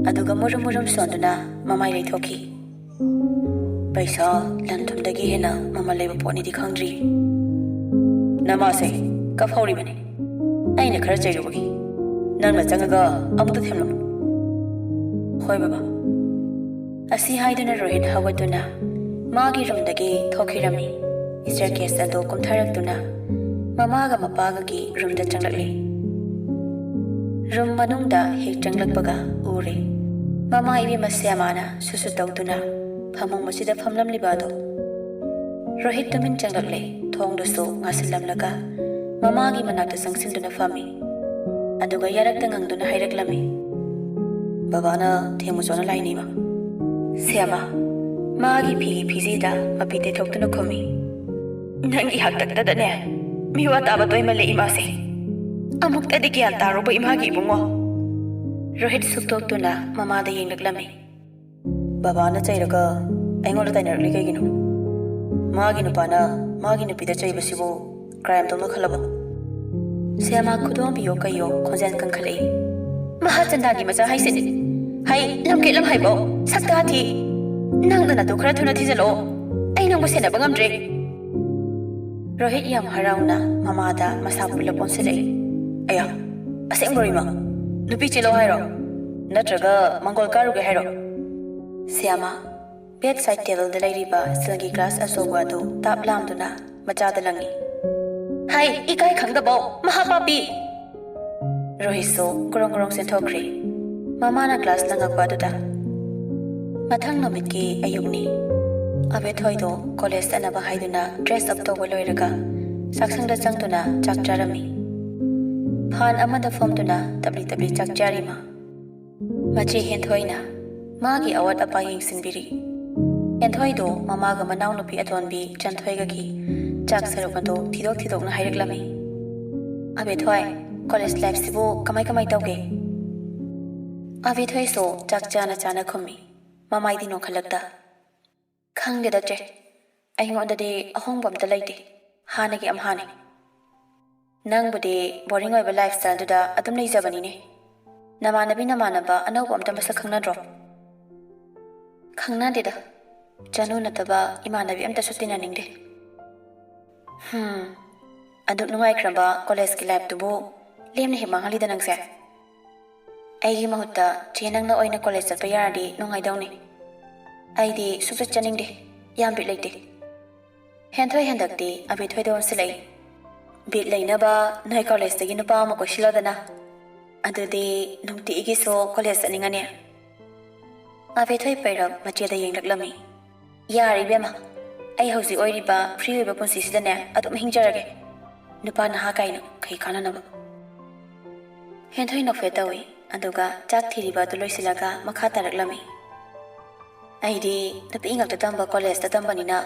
ꯑꯗꯨꯒ ꯃꯨꯔꯨꯝ ꯃꯨꯔꯨꯝ ꯁꯣꯟꯗꯨꯅ ꯃꯃꯥꯏ ꯂꯩꯊꯣꯛꯈꯤ꯫ "ꯄꯩꯁꯥ, ꯂꯟ ꯊꯨꯝꯗꯒꯤ ꯍꯦꯟꯅ ꯃꯃꯜ ꯂꯩꯕ ꯄꯣꯠꯅꯤꯗꯤ ꯈꯪꯗ꯭ꯔꯤ꯫ ꯅꯃꯥꯁꯦ ꯀꯞꯍꯧꯔꯤꯕꯅꯤ, ꯑꯩꯅ ꯈꯔ ꯆꯩꯔꯨꯕꯒꯤ꯫ ꯅꯪꯅ ꯆꯪꯉꯒ ꯑꯃꯨꯛꯇ ꯊꯦꯝꯂꯝꯃꯨ꯫" "ꯍꯣꯏ ꯕꯕꯥ꯫" ꯑꯁꯤ ꯍꯥꯏꯗꯨꯅ ꯔꯣꯍꯤꯠ ꯍꯧꯒꯠꯇꯨꯅ ꯃꯥꯒꯤ ꯔꯨꯝꯗꯒꯤ ꯊꯣꯛꯈꯤꯔꯝꯃꯤ꯫ ꯁ꯭ꯇꯦꯔꯀꯦꯁ ꯑꯗꯨ ꯀꯨꯝꯊꯔꯛꯇꯨꯅ ꯃꯃꯥꯒ ꯃꯄꯥꯒꯒꯤ ꯔꯨꯝꯗ ꯆꯪꯂꯛꯂꯤ꯫ ꯔꯨꯝ ꯃꯅꯨꯡꯗ ꯍꯦꯛ ꯆꯪꯂꯛꯄꯒ ꯎꯔꯦ, ꯃꯃꯥ ꯏꯕꯦꯝꯃ ꯁ꯭ꯌꯥꯃꯥꯅ ꯁꯨꯁꯨ ꯇꯧꯗꯨꯅ ꯐꯃꯨꯡ ꯑꯁꯤꯗ ꯐꯝꯂꯝꯂꯤꯕ ꯑꯗꯨ꯫ ꯔꯣꯍꯤꯠ ꯇꯨꯃꯤꯟ ꯆꯪꯂꯛꯂꯦ, ꯊꯣꯡꯗꯨꯁꯨ ꯉꯥꯁꯤꯜꯂꯝꯂꯒ ꯃꯃꯥꯒꯤ ꯃꯅꯥꯛꯇ ꯆꯪꯁꯤꯟꯗꯨꯅ ꯐꯝꯃꯤ꯫ ꯑꯗꯨꯒ ꯌꯥꯔꯛꯇ ꯉꯪꯗꯨꯅ ꯍꯥꯏꯔꯛꯂꯝꯃꯤ, "ꯕꯕꯥꯅ ꯊꯦꯡꯃꯨ ꯆꯣꯅ ꯂꯥꯏꯅꯤꯃ꯫" ꯁ꯭ꯌꯥꯃꯥ ꯃꯥꯒꯤ ꯐꯤꯒꯤ ꯐꯤꯖꯤꯗ ꯃꯄꯤ ꯇꯩꯊꯣꯛꯇꯨꯅ ꯈꯨꯝꯃꯤ, "ꯅꯪꯒꯤ ꯍꯥꯛꯇꯛꯇꯗꯅꯦ ꯃꯤꯋꯥ ꯇꯥꯕ ꯇꯣꯏꯃꯜꯂꯦ ꯏꯃꯥꯁꯦ꯫ ꯑꯃꯨꯛꯇꯗꯤ ꯒ꯭ꯌꯥꯟ ꯇꯥꯔꯨꯕ ꯏꯃꯥꯒꯤ ꯏꯕꯨꯡꯉꯣ꯫" ꯔꯣꯍꯤꯠ ꯁꯨꯛꯇꯣꯛꯇꯨꯅ ꯃꯃꯥꯗ ꯌꯦꯡꯂꯛꯂꯝꯃꯤ꯫ "ꯕꯕꯥꯅ ꯆꯩꯔꯒ ꯑꯩꯉꯣꯟꯗ ꯇꯥꯏꯅꯔꯛꯂꯤ ꯀꯩꯒꯤꯅꯣ? ꯃꯥꯒꯤ ꯅꯨꯄꯥꯅ ꯃꯥꯒꯤ ꯅꯨꯄꯤꯗ ꯆꯩꯕꯁꯤꯕꯨ ꯀ꯭ꯔꯥꯏꯝ ꯇꯧꯅ ꯈꯜꯂꯕꯣ?" ꯁ꯭ꯌꯥꯃꯥ ꯈꯨꯗꯣꯝꯕꯤꯌꯣ ꯀꯩꯌꯣ ꯈꯣꯟꯖꯦꯜ ꯀꯟꯈꯠꯂꯛꯏ, "ꯃꯍꯥꯆꯟꯗꯥꯒꯤ ꯃꯆꯥ ꯍꯥꯏꯁꯤꯅꯤ꯫ ꯍꯩ, ꯂꯝꯀꯦꯠ ꯂꯝꯍꯥꯏꯕꯧ, ꯁꯛꯇꯥ ꯊꯤ꯫ ꯅꯪꯅ ꯅꯇꯨ ꯈꯔ ꯊꯨꯅ ꯊꯤꯖꯤꯜꯂꯛꯑꯣ꯫ ꯑꯩ ꯅꯪꯕꯨ ꯁꯦꯟꯅꯕ ꯉꯝꯗ꯭ꯔꯦ꯫" ꯔꯣꯍꯤꯠ ꯌꯥꯝ ꯍꯔꯥꯎꯅ ꯃꯃꯥꯗ ꯃꯁꯥ ꯄꯨꯜꯂꯞ ꯑꯣꯟꯁꯤꯜꯂꯛꯏ꯫ "ꯑꯌꯥ, ꯑꯁꯦꯡꯕꯔꯣ ꯏꯃꯥ? ꯅꯨꯄꯤ ꯆꯦꯜꯂꯣ ꯍꯥꯏꯔꯣ? ꯅꯠꯇ꯭ꯔꯒ ꯃꯪꯒꯣꯜ ꯀꯥꯔꯨꯒꯦ ꯍꯥꯏꯔꯣ?" ꯁ꯭ꯌꯥꯃꯥ ꯕꯦꯗ ꯁꯥꯏꯗ ꯇꯦꯕꯜꯗ ꯂꯩꯔꯤꯕ ꯁ꯭ꯇꯤꯜꯒꯤ ꯒ꯭ꯂꯥꯁ ꯑꯆꯧꯕ ꯑꯗꯨ ꯇꯥꯞ ꯂꯥꯝꯗꯨꯅ ꯃꯆꯥꯗ ꯂꯪꯉꯤ꯫ "ꯍꯥꯏ, ꯏꯀꯥꯏ ꯈꯪꯗꯕꯧ, ꯃꯍꯥꯄꯥꯄꯤ!" ꯔꯣꯍꯤꯠꯁꯨ ꯒ꯭ꯔꯣꯡ ꯒ꯭ꯔꯣꯡ ꯆꯦꯟꯊꯣꯛꯈ꯭ꯔꯦ, ꯃꯃꯥꯅ ꯒ꯭ꯂꯥꯁ ꯂꯪꯉꯛꯄ ꯑꯗꯨꯗ꯫ ꯃꯊꯪ ꯅꯨꯃꯤꯠꯀꯤ ꯑꯌꯨꯛꯅꯤ꯫ ꯑꯕꯦꯊꯣꯏꯗꯣ ꯀꯣꯂꯦꯖ ꯆꯠꯅꯕ ꯍꯥꯏꯗꯨꯅ ꯗ꯭ꯔꯦꯁ ꯑꯞ ꯇꯧꯕ ꯂꯣꯏꯔꯒ ꯆꯥꯛꯁꯪꯗ ꯆꯪꯗꯨꯅ ꯆꯥꯛ ꯆꯥꯔꯝꯃꯤ꯫ ꯐꯥꯟ ꯑꯃꯗ ꯐꯝꯗꯨꯅ ꯇꯞꯂꯤ ꯇꯞꯂꯤ ꯆꯥꯛ ꯆꯥꯔꯤ ꯃꯥ꯫ ꯃꯆꯦ ꯍꯦꯟꯊꯣꯏꯅ ꯃꯥꯒꯤ ꯑꯋꯥꯠ ꯑꯄꯥ ꯌꯦꯡꯁꯤꯟꯕꯤꯔꯤ꯫ ꯍꯦꯟꯊꯣꯏꯗꯣ ꯃꯃꯥꯒ ꯃꯅꯥꯎꯅꯨꯄꯤ ꯑꯇꯣꯟꯕꯤ ꯆꯟꯊꯣꯏꯒꯒꯤ ꯆꯥꯛ ꯁꯔꯨꯛ ꯑꯗꯨ ꯊꯤꯗꯣꯛ ꯊꯤꯗꯣꯛꯅ ꯍꯥꯏꯔꯛꯂꯝꯃꯤ꯫ "ꯑꯕꯦꯊꯣꯏ, ꯀꯣꯂꯦꯖ ꯂꯥꯏꯐꯁꯤꯕꯨ ꯀꯃꯥꯏ ꯀꯃꯥꯏ ꯇꯧꯒꯦ?" ꯑꯕꯦꯊꯣꯏꯁꯨ ꯆꯥꯛ ꯆꯥꯅ ꯆꯥꯅ ꯈꯨꯝꯃꯤ, ꯃꯃꯥꯏꯗꯤ ꯅꯣꯛꯈꯠꯂꯛꯇ꯫ "ꯈꯪꯗꯦꯗ ꯆꯦ, ꯑꯩꯉꯣꯟꯗꯗꯤ ꯑꯍꯣꯡꯕ ꯑꯝꯇ ꯂꯩꯇꯦ꯫ ꯍꯥꯟꯅꯒꯤ ꯑꯝꯍꯥꯅꯤ꯫ ꯅꯪꯕꯨꯗꯤ ꯕꯣꯔꯤꯡ ꯑꯣꯏꯕ ꯂꯥꯏꯐ ꯁ꯭ꯇꯥꯏꯜꯗꯨꯗ ꯑꯗꯨꯝ ꯂꯩꯖꯕꯅꯤꯅꯦ꯫ ꯅꯃꯥꯟꯅꯕꯤ ꯅꯃꯥꯟꯅꯕ ꯑꯅꯧꯕ ꯑꯝꯇ ꯃꯁꯛ ꯈꯪꯅꯗ꯭ꯔꯣ? ꯈꯪꯅꯗꯦꯗ꯫ ꯆꯅꯨ ꯅꯠꯇꯕ ꯏꯃꯥꯟꯅꯕꯤ ꯑꯝꯇꯁꯨ ꯇꯤꯟꯅꯅꯤꯡꯗꯦ꯫ ꯍꯝ, ꯑꯗꯨꯛ ꯅꯨꯡꯉꯥꯏꯈ꯭ꯔꯕ ꯀꯣꯂꯦꯖꯀꯤ ꯂꯥꯏꯐꯇꯨꯕꯨ ꯂꯦꯝꯅ ꯍꯦꯛ ꯃꯥꯡꯍꯜꯂꯤꯗ ꯅꯪꯁꯦ꯫ ꯑꯩꯒꯤ ꯃꯍꯨꯠꯇ ꯆꯦ ꯅꯪꯅ ꯑꯣꯏꯅ ꯀꯣꯂꯦꯖ ꯆꯠꯄ ꯌꯥꯔꯗꯤ ꯅꯨꯡꯉꯥꯏꯗꯧꯅꯤ꯫ ꯑꯩꯗꯤ ꯁꯨꯛꯆꯠ ꯆꯠꯅꯤꯡꯗꯦ, ꯌꯥꯝ ꯕꯤꯠ ꯂꯩꯇꯦ꯫ ꯍꯦꯟꯊꯣꯏ ꯍꯟꯗꯛꯇꯤ ꯑꯕꯦꯊꯣꯏꯗ ꯑꯣꯟꯁꯤꯜꯂꯛꯏ꯫ ꯕꯤꯠ ꯂꯩꯅꯕ ꯅꯣꯏ ꯀꯣꯂꯦꯖꯇꯒꯤ ꯅꯨꯄꯥ ꯑꯃ ꯀꯣꯏꯁꯤꯜꯂꯣꯗꯅ꯫ ꯑꯗꯨꯗꯤ ꯅꯨꯡꯇꯤꯒꯤꯁꯨ ꯀꯣꯂꯦꯖ ꯆꯠꯅꯤꯡꯉꯅꯤ꯫ ꯑꯕꯦꯊꯣꯏ ꯄꯩꯔꯞ ꯃꯆꯦꯗ ꯌꯦꯡꯂꯛꯂꯝꯃꯤ꯫ ꯌꯥꯔꯦ ꯏꯕꯦꯝꯃ, ꯑꯩ ꯍꯧꯖꯤꯛ ꯑꯣꯏꯔꯤꯕ ꯐ꯭ꯔꯤ ꯑꯣꯏꯕ ꯄꯨꯟꯁꯤꯁꯤꯗꯅꯦ ꯑꯗꯨꯝ ꯍꯤꯡꯖꯔꯒꯦ꯫ ꯅꯨꯄꯥ ꯅꯍꯥ ꯀꯥꯏꯅ ꯀꯩ ꯀꯥꯟꯅꯅꯕ? ꯍꯦꯟꯊꯣꯏ ꯅꯣꯛꯐꯦꯠ ꯇꯧꯏ, ꯑꯗꯨꯒ ꯆꯥꯛ ꯊꯤꯔꯤꯕ ꯑꯗꯨ ꯂꯣꯏꯁꯤꯜꯂꯒ ꯃꯈꯥ ꯇꯥꯔꯛꯂꯝꯃꯤ꯫ ꯑꯩꯗꯤ ꯅꯨꯄꯤ ꯉꯥꯛꯇ ꯇꯝꯕ ꯀꯣꯂꯦꯖꯇ ꯇꯝꯕꯅꯤꯅ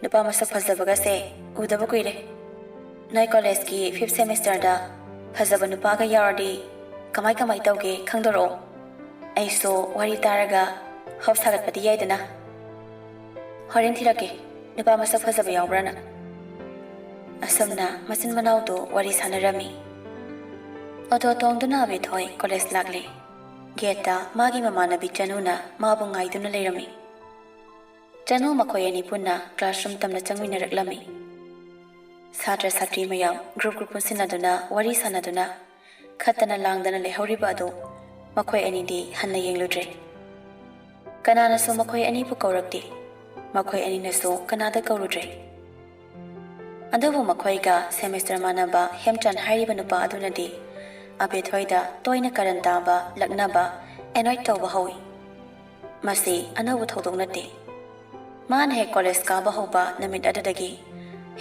ꯅꯨꯄꯥ ꯃꯁꯛ ꯐꯖꯕꯒꯁꯦ ꯎꯗꯕ ꯀꯨꯏꯔꯦ꯫ ꯅꯣꯏ ꯀꯣꯂꯦꯖꯀꯤ ꯐꯤꯐ ꯁꯦꯃꯤꯁꯇꯔꯗ ꯐꯖꯕ ꯅꯨꯄꯥꯒ ꯌꯥꯎꯔꯗꯤ ꯀꯃꯥꯏ ꯀꯃꯥꯏ ꯇꯧꯒꯦ ꯈꯪꯗꯣꯔꯛꯑꯣ꯫ ꯑꯩꯁꯨ ꯋꯥꯔꯤ ꯇꯥꯔꯒ ꯍꯣꯞ ꯁꯥꯒꯠꯄꯗꯤ ꯌꯥꯏꯗꯅ꯫ ꯍꯣꯔꯦꯟ ꯊꯤꯔꯛꯀꯦ, ꯅꯨꯄꯥ ꯃꯁꯛ ꯐꯖꯕ ꯌꯥꯎꯕ꯭ꯔꯥꯅ꯫ ꯑꯁꯨꯝꯅ ꯃꯆꯤꯟ ꯃꯅꯥꯎꯗꯨ ꯋꯥꯔꯤ ꯁꯥꯟꯅꯔꯝꯃꯤ꯫ ꯑꯣꯇꯣ ꯇꯣꯡꯗꯨꯅ ꯑꯕꯦꯊꯣꯏ ꯀꯣꯂꯦꯖ ꯂꯥꯛꯂꯦ꯫ ꯒꯦꯠꯇ ꯃꯥꯒꯤ ꯃꯃꯥꯟꯅꯕꯤ ꯆꯅꯨꯅ ꯃꯥꯕꯨ ꯉꯥꯏꯗꯨꯅ ꯂꯩꯔꯝꯃꯤ꯫ ꯆꯅꯨ ꯃꯈꯣꯏ ꯑꯅꯤ ꯄꯨꯟꯅ ꯀ꯭ꯂꯥꯁꯔꯨꯝ ꯇꯝꯅ ꯆꯪꯃꯤꯟꯅꯔꯛꯂꯝꯃꯤ꯫ ꯁꯥꯇ꯭ꯔ ꯁꯥꯇ꯭ꯔꯤ ꯃꯌꯥꯝ ꯒ꯭ꯔꯨꯞ ꯒ꯭ꯔꯨꯞ ꯄꯨꯟꯁꯤꯟꯅꯗꯨꯅ ꯋꯥꯔꯤ ꯁꯥꯟꯅꯗꯨꯅ ꯈꯠꯇꯅ ꯂꯥꯡꯗꯅ ꯂꯩꯍꯧꯔꯤꯕ ꯑꯗꯨ ꯃꯈꯣꯏ ꯑꯅꯤꯗꯤ ꯍꯟꯅ ꯌꯦꯡꯂꯨꯗ꯭ꯔꯦ꯫ ꯀꯅꯥꯅꯁꯨ ꯃꯈꯣꯏ ꯑꯅꯤꯕꯨ ꯀꯧꯔꯛꯇꯦ꯫ ꯃꯈꯣꯏ ꯑꯅꯤꯅꯁꯨ ꯀꯅꯥꯗ ꯀꯧꯔꯨꯗ꯭ꯔꯦ꯫ ꯑꯗꯨꯕꯨ ꯃꯈꯣꯏꯒ ꯁꯦꯃꯤꯁꯇꯔ ꯃꯥꯟꯅꯕ ꯍꯦꯝꯆꯥꯟ ꯍꯥꯏꯔꯤꯕ ꯅꯨꯄꯥ ꯑꯗꯨꯅꯗꯤ ꯑꯕꯦꯊꯣꯏꯗ ꯇꯣꯏꯅ ꯀꯔꯟ ꯇꯥꯕ, ꯂꯛꯅꯕ, ꯑꯦꯅꯣꯏꯠ ꯇꯧꯕ ꯍꯧꯏ꯫ ꯃꯁꯤ ꯑꯅꯧꯕ ꯊꯧꯗꯣꯛ ꯅꯠꯇꯦ꯫ ꯃꯥꯅ ꯍꯦꯛ ꯀꯣꯂꯦꯖ ꯀꯥꯕ ꯍꯧꯕ ꯅꯨꯃꯤꯠ ꯑꯗꯨꯗꯒꯤ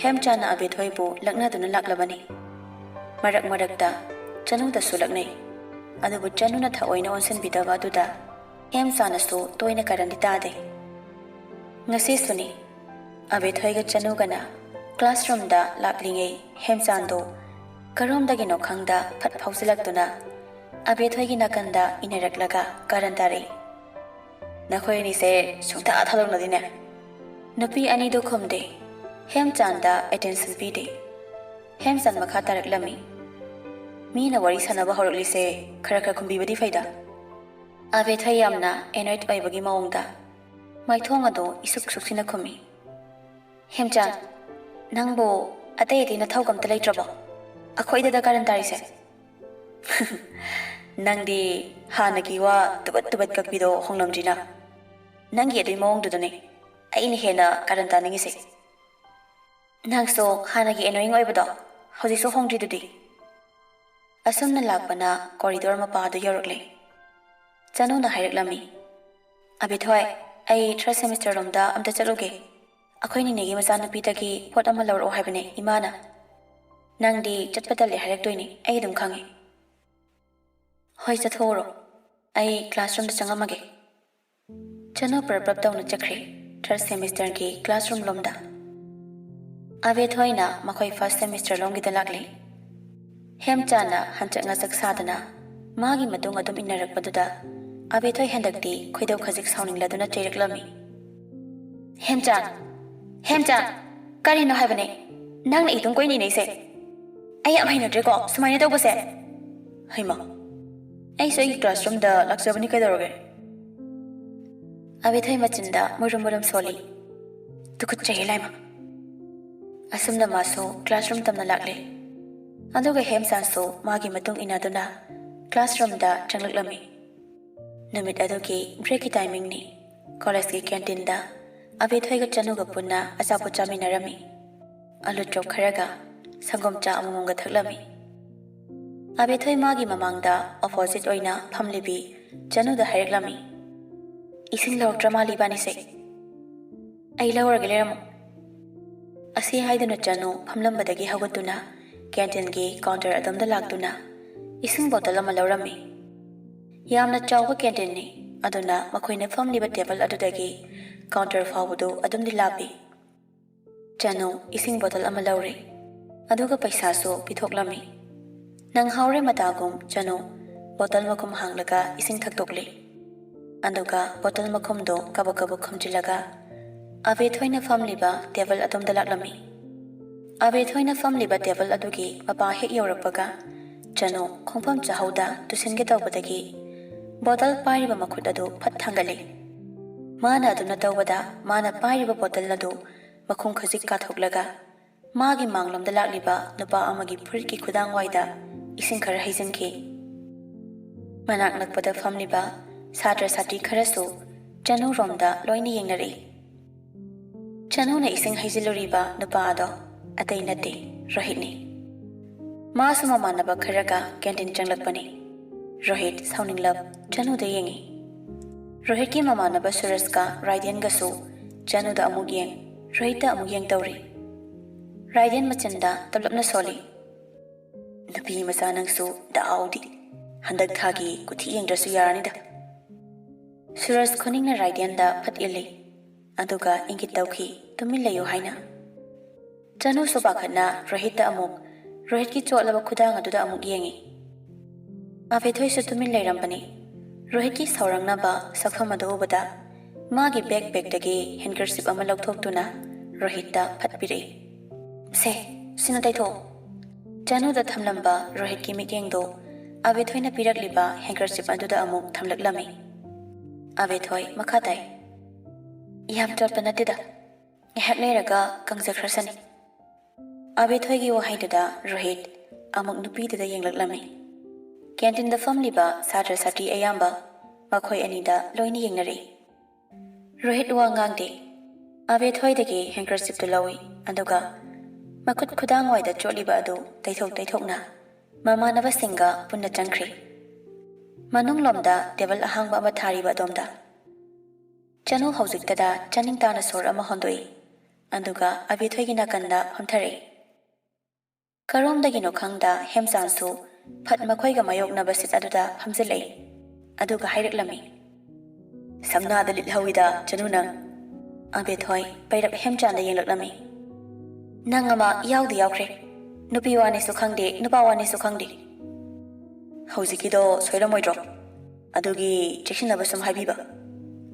ꯍꯦꯝꯆꯥꯟꯅ ꯑꯕꯦꯊꯣꯏꯕꯨ ꯂꯛꯅꯗꯨꯅ ꯂꯥꯛꯂꯕꯅꯤ꯫ ꯃꯔꯛ ꯃꯔꯛꯇ ꯆꯅꯨꯗꯁꯨ ꯂꯛꯅꯩ꯫ ꯑꯗꯨꯕꯨ ꯆꯅꯨꯅ ꯊꯑꯣꯏꯅ ꯑꯣꯟꯁꯤꯟꯕꯤꯗꯕ ꯑꯗꯨꯗ ꯍꯦꯝꯆꯥꯟꯅꯁꯨ ꯇꯣꯏꯅ ꯀꯔꯟꯗꯤ ꯇꯥꯗꯦ꯫ ꯉꯁꯤꯁꯨꯅꯤ, ꯑꯕꯦꯊꯣꯏꯒ ꯆꯅꯨꯒꯅ ꯀ꯭ꯂꯥꯁꯔꯨꯝꯗ ꯂꯥꯛꯂꯤꯉꯩ ꯍꯦꯝꯆꯥꯟꯗꯣ ꯀꯔꯣꯝꯗꯒꯤꯅꯣ ꯈꯪꯗ ꯐꯠ ꯐꯥꯎꯖꯤꯜꯂꯛꯇꯨꯅ ꯑꯕꯦꯊꯣꯏꯒꯤ ꯅꯥꯀꯟꯗ ꯏꯟꯅꯔꯛꯂꯒ ꯀꯔꯟ ꯇꯥꯔꯛꯏ꯫ "ꯅꯈꯣꯏ ꯑꯅꯤꯁꯦ ꯁꯨꯡꯊꯥ ꯊꯥꯗꯣꯛꯅꯗꯦꯅꯦ꯫" ꯅꯨꯄꯤ ꯑꯅꯤꯗꯨ ꯈꯨꯝꯗꯦ꯫ ꯍꯦꯝꯆꯥꯟꯗ ꯑꯦꯇꯦꯟꯁꯟ ꯄꯤꯗꯦ꯫ ꯍꯦꯝꯆꯥꯟ ꯃꯈꯥ ꯇꯥꯔꯛꯂꯝꯃꯤ, "ꯃꯤꯅ ꯋꯥꯔꯤ ꯁꯥꯟꯅꯕ ꯍꯧꯔꯛꯂꯤꯁꯦ ꯈꯔ ꯈꯔ ꯈꯨꯝꯕꯤꯕꯗꯤ ꯐꯩꯗ꯫" ꯑꯕꯦꯊꯣꯏ ꯌꯥꯝꯅ ꯑꯦꯅꯣꯏꯠ ꯑꯣꯏꯕꯒꯤ ꯃꯑꯣꯡꯗ ꯃꯥꯏꯊꯣꯡ ꯑꯗꯨ ꯏꯁꯨꯛ ꯁꯨꯛꯁꯤꯟꯅ ꯈꯨꯝꯃꯤ꯫ "ꯍꯦꯝꯆꯥꯟ, ꯅꯪꯕꯨ ꯑꯇꯩ ꯑꯇꯩ ꯅꯊꯧꯒ ꯑꯝꯇ ꯂꯩꯇ꯭ꯔꯕꯣ? ꯑꯩꯈꯣꯏꯗꯗ ꯀꯥꯔꯟ ꯇꯥꯔꯤꯁꯦ?" "ꯅꯪꯗꯤ ꯍꯥꯟꯅꯒꯤ ꯋꯥ ꯇꯨꯕꯠ ꯇꯨꯕꯠ ꯀꯛꯄꯤꯗꯣ ꯍꯣꯡꯂꯝꯗ꯭ꯔꯤꯅ꯫ ꯅꯪꯒꯤ ꯑꯗꯨꯏ ꯃꯑꯣꯡꯗꯨꯗꯅꯦ ꯑꯩꯅ ꯍꯦꯟꯅ ꯀꯥꯔꯟ ꯇꯥꯅꯤꯡꯉꯤꯁꯦ꯫ ꯅꯪꯁꯨ ꯍꯥꯟꯅꯒꯤ ꯑꯦꯅꯣꯌꯤꯡ ꯑꯣꯏꯕꯗꯣ ꯍꯧꯖꯤꯛꯁꯨ ꯍꯣꯡꯗ꯭ꯔꯤꯗꯨꯗꯤ꯫" ꯑꯁꯨꯝꯅ ꯂꯥꯛꯄꯅ ꯀꯣꯔꯤꯗꯣꯔ ꯃꯄꯥ ꯑꯗꯨ ꯌꯧꯔꯛꯂꯦ꯫ ꯆꯅꯨꯅ ꯍꯥꯏꯔꯛꯂꯝꯃꯤ, "ꯑꯕꯦꯊꯣꯏ, ꯑꯩ ꯊꯥꯔꯠ ꯁꯦꯃꯤꯁꯇꯔ ꯂꯣꯝꯗ ꯑꯝꯇ ꯆꯠꯂꯨꯒꯦ꯫ ꯑꯩꯈꯣꯏ ꯅꯤꯅꯦꯒꯤ ꯃꯆꯥꯅꯨꯄꯤꯗꯒꯤ ꯄꯣꯠ ꯑꯃ ꯂꯧꯔꯛꯑꯣ ꯍꯥꯏꯕꯅꯦ ꯏꯃꯥꯅ꯫ ꯅꯪꯗꯤ ꯆꯠꯄ ꯇꯜꯂꯦ ꯍꯥꯏꯔꯛꯇꯣꯏꯅꯦ, ꯑꯩ ꯑꯗꯨꯝ ꯈꯪꯉꯦ꯫" "ꯍꯣꯏ, ꯆꯠꯊꯣꯛꯎꯔꯣ꯫ ꯑꯩ ꯀ꯭ꯂꯥꯁꯔꯨꯝꯗ ꯆꯪꯉꯝꯃꯒꯦ꯫" ꯆꯅꯨ ꯄ꯭ꯔꯞ ꯄ꯭ꯔꯞ ꯇꯧꯅ ꯆꯠꯈ꯭ꯔꯦ ꯊꯥꯔꯠ ꯁꯦꯃꯤꯁꯇꯔꯒꯤ ꯀ꯭ꯂꯥꯁꯔꯨꯝ ꯂꯣꯝꯗ꯫ ꯑꯕꯦꯊꯣꯏꯅ ꯃꯈꯣꯏ ꯐꯥꯔꯁ ꯁꯦꯃꯤꯁꯇꯔ ꯂꯣꯝꯒꯤꯗ ꯂꯥꯛꯂꯦ꯫ ꯍꯦꯝꯆꯥꯟꯅ ꯍꯟꯆꯛ ꯉꯆꯛ ꯁꯥꯗꯅ ꯃꯥꯒꯤ ꯃꯇꯨꯡ ꯑꯗꯨꯝ ꯏꯟꯅꯔꯛꯄꯗꯨꯗ ꯑꯕꯦꯊꯣꯏ ꯍꯟꯗꯛꯇꯤ ꯈꯣꯏꯗꯧ ꯈꯖꯤꯛ ꯁꯥꯎꯅꯤꯡꯂꯗꯨꯅ ꯆꯩꯔꯛꯂꯝꯃꯤ꯫ "ꯍꯦꯝꯆꯥꯟ! ꯍꯦꯝꯆꯥꯟ! ꯀꯔꯤꯅꯣ ꯍꯥꯏꯕꯅꯦ? ꯅꯪꯅ ꯏꯇꯨꯡ ꯀꯣꯏꯅ ꯏꯅꯩꯁꯦ? ꯑꯩ ꯌꯥꯝ ꯍꯩꯅꯗ꯭ꯔꯦꯀꯣ ꯁꯨꯃꯥꯏꯅ ꯇꯧꯕꯁꯦ꯫" "ꯍꯩꯃꯥ, ꯑꯩꯁꯨ ꯑꯩꯒꯤ ꯀ꯭ꯂꯥꯁꯔꯨꯝꯗ ꯂꯥꯛꯆꯕꯅꯤ, ꯀꯩꯗꯧꯔꯒꯦ?" ꯑꯕꯦꯊꯣꯏ ꯃꯆꯤꯟꯗ ꯃꯨꯔꯨꯝ ꯃꯨꯔꯨꯝ ꯁꯣꯜꯂꯤ꯫ "ꯇꯨꯀꯠꯆꯩꯌꯦ ꯂꯥꯏꯃ꯫" ꯑꯁꯨꯝꯅ ꯃꯥꯁꯨ ꯀ꯭ꯂꯥꯁꯔꯨꯝ ꯇꯝꯅ ꯂꯥꯛꯂꯦ꯫ ꯑꯗꯨꯒ ꯍꯦꯝꯆꯥꯟꯁꯨ ꯃꯥꯒꯤ ꯃꯇꯨꯡ ꯏꯟꯅꯗꯨꯅ ꯀ꯭ꯂꯥꯁꯔꯨꯝꯗ ꯆꯪꯂꯛꯂꯝꯃꯤ꯫ ꯅꯨꯃꯤꯠ ꯑꯗꯨꯒꯤ ꯕ꯭ꯔꯦꯛꯀꯤ ꯇꯥꯏꯃꯤꯡꯅꯤ꯫ ꯀꯣꯂꯦꯖꯀꯤ ꯀꯦꯟꯇꯤꯟꯗ ꯑꯕꯦꯊꯣꯏꯒ ꯆꯅꯨꯒ ꯄꯨꯟꯅ ꯑꯆꯥꯄꯣꯠ ꯆꯥꯃꯤꯟꯅꯔꯝꯃꯤ꯫ ꯑꯂꯨ ꯆꯣꯞ ꯈꯔꯒ ꯁꯪꯒꯣꯝ ꯆꯥ ꯑꯃꯃꯝꯒ ꯊꯛꯂꯝꯃꯤ꯫ ꯑꯕꯦꯊꯣꯏ ꯃꯥꯒꯤ ꯃꯃꯥꯡꯗ ꯑꯣꯄꯣꯖꯤꯠ ꯑꯣꯏꯅ ꯐꯝꯂꯤꯕꯤ ꯆꯅꯨꯗ ꯍꯥꯏꯔꯛꯂꯝꯃꯤ, "ꯏꯁꯤꯡ ꯂꯧꯔꯛꯇ꯭ꯔ ꯃꯥꯜꯂꯤ ꯏꯕꯥꯅꯤꯁꯦ꯫ ꯑꯩ ꯂꯧꯔꯒꯦ, ꯂꯩꯔꯝꯃꯣ꯫" ꯑꯁꯤ ꯍꯥꯏꯗꯨꯅ ꯆꯅꯨ ꯐꯝꯂꯝꯕꯗꯒꯤ ꯍꯧꯒꯠꯇꯨꯅ ꯀꯦꯟꯇꯤꯟꯒꯤ ꯀꯥꯎꯟꯇꯔ ꯑꯗꯣꯝꯗ ꯂꯥꯛꯇꯨꯅ ꯏꯁꯤꯡ ꯕꯣꯇꯜ ꯑꯃ ꯂꯧꯔꯝꯃꯤ꯫ ꯌꯥꯝꯅ ꯆꯥꯎꯕ ꯀꯦꯟꯇꯤꯟꯅꯤ, ꯑꯗꯨꯅ ꯃꯈꯣꯏꯅ ꯐꯝꯂꯤꯕ ꯇꯦꯕꯜ ꯑꯗꯨꯗꯒꯤ ꯀꯥꯎꯟꯇꯔ ꯐꯥꯎꯕꯗꯨ ꯑꯗꯨꯝꯗꯤ ꯂꯥꯞꯄꯤ꯫ ꯆꯅꯨ ꯏꯁꯤꯡ ꯕꯣꯇꯜ ꯑꯃ ꯂꯧꯔꯦ, ꯑꯗꯨꯒ ꯄꯩꯁꯥꯁꯨ ꯄꯤꯊꯣꯛꯂꯝꯃꯤ꯫ ꯅꯪ ꯍꯥꯎꯔꯦ ꯃꯇꯥꯒꯨꯝ ꯆꯅꯨ ꯕꯣꯇꯜ ꯃꯈꯨꯝ ꯍꯥꯡꯂꯒ ꯏꯁꯤꯡ ꯊꯛꯇꯣꯛꯂꯤ꯫ ꯑꯗꯨꯒ ꯕꯣꯇꯜ ꯃꯈꯨꯝꯗꯨ ꯀꯕꯛ ꯀꯕꯛ ꯈꯨꯝꯖꯤꯜꯂꯒ ꯑꯕꯦꯊꯣꯏꯅ ꯐꯝꯂꯤꯕ ꯇꯦꯕꯜ ꯑꯗꯣꯝꯗ ꯂꯥꯛꯂꯝꯃꯤ꯫ ꯑꯕꯦꯊꯣꯏꯅ ꯐꯝꯂꯤꯕ ꯇꯦꯕꯜ ꯑꯗꯨꯒꯤ ꯃꯄꯥ ꯍꯦꯛ ꯌꯧꯔꯛꯄꯒ, ꯆꯅꯨ ꯈꯣꯡꯐꯝ ꯆꯥꯍꯧꯗ ꯇꯨꯁꯤꯟꯒꯦ ꯇꯧꯕꯗꯒꯤ ꯕꯣꯇꯜ ꯄꯥꯏꯔꯤꯕ ꯃꯈꯨꯠ ꯑꯗꯨ ꯐꯠ ꯊꯥꯡꯒꯠꯂꯤ꯫ ꯃꯥꯅ ꯑꯗꯨꯅ ꯇꯧꯕꯗ, ꯃꯥꯅ ꯄꯥꯏꯔꯤꯕ ꯕꯣꯇꯜ ꯑꯗꯨ ꯃꯈꯣꯡ ꯈꯖꯤꯛ ꯀꯥꯊꯣꯛꯂꯒ, ꯃꯥꯒꯤ ꯃꯥꯡꯂꯣꯝꯗ ꯂꯥꯛꯂꯤꯕ ꯅꯨꯄꯥ ꯑꯃꯒꯤ ꯐꯨꯔꯤꯠꯀꯤ ꯈꯨꯗꯥꯡꯋꯥꯏꯗ ꯏꯁꯤꯡ ꯈꯔ ꯍꯩꯖꯤꯟꯈꯤ꯫ ꯃꯅꯥꯛ ꯅꯛꯄꯗ ꯐꯝꯂꯤꯕ ꯁꯥꯇ꯭ꯔ ꯁꯥꯇ꯭ꯔꯤ ꯈꯔꯁꯨ ꯆꯅꯨꯔꯣꯝꯗ ꯂꯣꯏꯅ ꯌꯦꯡꯅꯔꯛꯏ꯫ ꯆꯅꯨꯅ ꯏꯁꯤꯡ ꯍꯩꯖꯤꯜꯂꯨꯔꯤꯕ ꯅꯨꯄꯥ ꯑꯗꯣ ꯑꯇꯩ ꯅꯠꯇꯦ, ꯔꯣꯍꯤꯠꯅꯤ꯫ ꯃꯥꯁꯨ ꯃꯃꯥꯟꯅꯕ ꯈꯔꯒ ꯀꯦꯟꯇꯤꯟ ꯆꯪꯂꯛꯄꯅꯤ꯫ ꯔꯣꯍꯤꯠ ꯁꯥꯎꯅꯤꯡꯂꯞ ꯆꯅꯨꯗ ꯌꯦꯡꯉꯤ꯫ ꯔꯣꯍꯤꯠꯀꯤ ꯃꯃꯥꯟꯅꯕ ꯁꯨꯔꯖꯀ ꯔꯥꯏꯗꯦꯟꯒꯁꯨ ꯆꯅꯨꯗ ꯑꯃꯨꯛ ꯌꯦꯡ, ꯔꯣꯍꯤꯠꯇ ꯑꯃꯨꯛ ꯌꯦꯡ ꯇꯧꯔꯤ꯫ ꯔꯥꯏꯗꯦꯟ ꯃꯆꯤꯟꯗ ꯇꯞꯂꯞꯅ ꯁꯣꯜꯂꯤ꯫ "ꯅꯨꯄꯤ ꯃꯆꯥ ꯅꯪꯁꯨ ꯗꯥꯎꯗꯤ꯫ ꯍꯟꯗꯛ ꯊꯥꯒꯤ ꯀꯨꯊꯤ ꯌꯦꯡꯗ꯭ꯔꯁꯨ ꯌꯥꯔꯅꯤꯗ꯫" ꯁꯨꯔꯖ ꯈꯨꯅꯤꯡꯅ ꯔꯥꯏꯗꯦꯟꯗ ꯐꯠ ꯏꯜꯂꯤ, ꯑꯗꯨꯒ ꯏꯪꯒꯤꯠ ꯇꯧꯈꯤ, "ꯇꯨꯃꯤꯟ ꯂꯩꯌꯨ" ꯍꯥꯏꯅ꯫ ꯆꯅꯨꯁꯨ ꯄꯥꯈꯠꯅ ꯔꯣꯍꯤꯠꯇ ꯑꯃꯨꯛ, ꯔꯣꯍꯤꯠꯀꯤ ꯆꯣꯠꯂꯕ ꯈꯨꯗꯥꯡ ꯑꯗꯨꯗ ꯑꯃꯨꯛ ꯌꯦꯡꯉꯤ꯫ ꯑꯕꯦꯊꯣꯏꯁꯨ ꯇꯨꯃꯤꯟ ꯂꯩꯔꯝꯕꯅꯤ꯫ ꯔꯣꯍꯤꯠꯀꯤ ꯁꯥꯎꯔꯪꯅꯕ ꯁꯛꯐꯝ ꯑꯗꯨ ꯎꯕꯗ, ꯃꯥꯒꯤ ꯕꯦꯛ ꯄꯦꯛꯇꯒꯤ ꯍꯦꯟꯀꯔꯆꯤꯞ ꯑꯃ ꯂꯧꯊꯣꯛꯇꯨꯅ ꯔꯣꯍꯤꯠꯇ ꯐꯠ ꯄꯤꯔꯛꯏ꯫ "ꯁꯦ, ꯁꯤꯅ ꯇꯩꯊꯣꯛꯑꯣ꯫" ꯆꯅꯨꯗ ꯊꯝꯂꯝꯕ ꯔꯣꯍꯤꯠꯀꯤ ꯃꯤꯠꯌꯦꯡꯗꯨ ꯑꯕꯦꯊꯣꯏꯅ ꯄꯤꯔꯛꯂꯤꯕ ꯍꯦꯟꯀꯔꯆꯤꯞ ꯑꯗꯨꯗ ꯑꯃꯨꯛ ꯊꯝꯂꯛꯂꯝꯃꯤ꯫ ꯑꯕꯦꯊꯣꯏ ꯃꯈꯥ ꯇꯥꯏ, "ꯌꯥꯝ ꯆꯣꯠꯄ ꯅꯠꯇꯦꯗ, ꯉꯥꯏꯍꯥꯛ ꯂꯩꯔꯒ ꯀꯪꯖꯈ꯭ꯔꯁꯅꯤ꯫" ꯑꯕꯦꯊꯣꯏꯒꯤ ꯋꯥꯍꯩꯗꯨꯗ ꯔꯣꯍꯤꯠ ꯑꯃꯨꯛ ꯅꯨꯄꯤꯗꯨꯗ ꯌꯦꯡꯂꯛꯂꯝꯃꯤ꯫ ꯀꯦꯟꯇꯤꯟꯗ ꯐꯝꯂꯤꯕ ꯁꯥꯇ꯭ꯔ ꯁꯥꯇ꯭ꯔꯤ ꯑꯌꯥꯝꯕ ꯃꯈꯣꯏ ꯑꯅꯤꯗ ꯂꯣꯏꯅ ꯌꯦꯡꯅꯔꯛꯏ꯫ ꯔꯣꯍꯤꯠ ꯋꯥ ꯉꯥꯡꯗꯦ꯫ ꯑꯕꯦꯊꯣꯏꯗꯒꯤ ꯍꯦꯟꯀꯔꯆꯤꯞꯇꯨ ꯂꯧꯏ, ꯑꯗꯨꯒ ꯃꯈꯨꯠ ꯈꯨꯗꯥꯡꯋꯥꯏꯗ ꯆꯣꯠꯂꯤꯕ ꯑꯗꯨ ꯇꯩꯊꯣꯛ ꯇꯩꯊꯣꯛꯅ ꯃꯃꯥꯟꯅꯕꯁꯤꯡꯒ ꯄꯨꯟꯅ ꯆꯪꯈ꯭ꯔꯤ꯫ ꯃꯅꯨꯡꯂꯣꯝꯗ ꯇꯦꯕꯜ ꯑꯍꯥꯡꯕ ꯑꯃ ꯊꯥꯔꯤꯕ ꯑꯗꯣꯝꯗ꯫ ꯆꯅꯨ ꯍꯧꯖꯤꯛꯇꯗ ꯆꯥꯅꯤꯡ ꯇꯥꯅ ꯁꯣꯔ ꯑꯃ ꯍꯣꯟꯗꯣꯛꯏ, ꯑꯗꯨꯒ ꯑꯕꯦꯊꯣꯏꯒꯤ ꯅꯥꯀꯟꯗ ꯐꯝꯊꯔꯛꯏ꯫ ꯀꯔꯣꯝꯗꯒꯤꯅꯣ ꯈꯪꯗ ꯍꯦꯝꯆꯥꯟꯁꯨ ꯐꯠ ꯃꯈꯣꯏꯒ ꯃꯥꯌꯣꯛꯅꯕ ꯁꯤꯠ ꯑꯗꯨꯗ ꯐꯝꯖꯤꯜꯂꯛꯏ, ꯑꯗꯨꯒ ꯍꯥꯏꯔꯛꯂꯝꯃꯤ, "ꯁꯝꯅꯥꯗ ꯂꯤꯠꯍꯧꯏꯗ ꯆꯅꯨ ꯅꯪ꯫" ꯑꯕꯦꯊꯣꯏ ꯄꯩꯔꯞ ꯍꯦꯝꯆꯥꯟꯗ ꯌꯦꯡꯂꯛꯂꯝꯃꯤ꯫ "ꯅꯪ ꯑꯃ ꯌꯥꯎꯗꯤ ꯌꯥꯎꯈ꯭ꯔꯦ꯫ ꯅꯨꯄꯤ ꯋꯥꯅꯤꯁꯨ ꯈꯪꯗꯦ, ꯅꯨꯄꯥ ꯋꯥꯅꯤꯁꯨ ꯈꯪꯗꯦ꯫" "ꯍꯧꯖꯤꯛꯀꯤꯗꯣ ꯁꯣꯏꯔꯝꯃꯣꯏꯗ꯭ꯔꯣ? ꯑꯗꯨꯒꯤ ꯆꯦꯛꯁꯤꯟꯅꯕ ꯁꯨꯝ ꯍꯥꯏꯕꯤꯕ꯫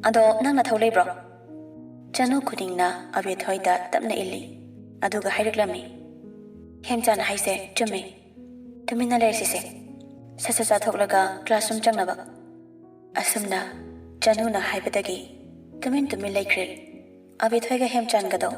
ꯑꯗꯣ ꯅꯪ ꯅꯊꯧ ꯂꯩꯕ꯭ꯔꯣ?" ꯆꯅꯨ ꯈꯨꯅꯤꯡꯅ ꯑꯕꯦꯊꯣꯏꯗ ꯇꯞꯅ ꯏꯜꯂꯤ꯫ ꯑꯗꯨꯒ ꯍꯥꯏꯔꯛꯂꯝꯃꯤ, "ꯍꯦꯝꯆꯥꯟ ꯍꯥꯏꯁꯦ ꯆꯨꯝꯃꯤ꯫ ꯇꯨꯃꯤꯟꯅ ꯂꯩꯔꯁꯤꯁꯦ꯫ ꯁꯠ ꯁꯠ ꯆꯥꯊꯣꯛꯂꯒ classroom ꯆꯪꯅꯕ꯫" ꯑꯁꯨꯝꯅ ꯆꯅꯨꯅ ꯍꯥꯏꯕꯗꯒꯤ ꯇꯨꯃꯤꯟ ꯇꯨꯃꯤꯟ ꯂꯩꯈ꯭ꯔꯦ꯫ ꯑꯕꯦꯊꯣꯏꯒ ꯍꯦꯝꯆꯥꯟꯒꯗꯣ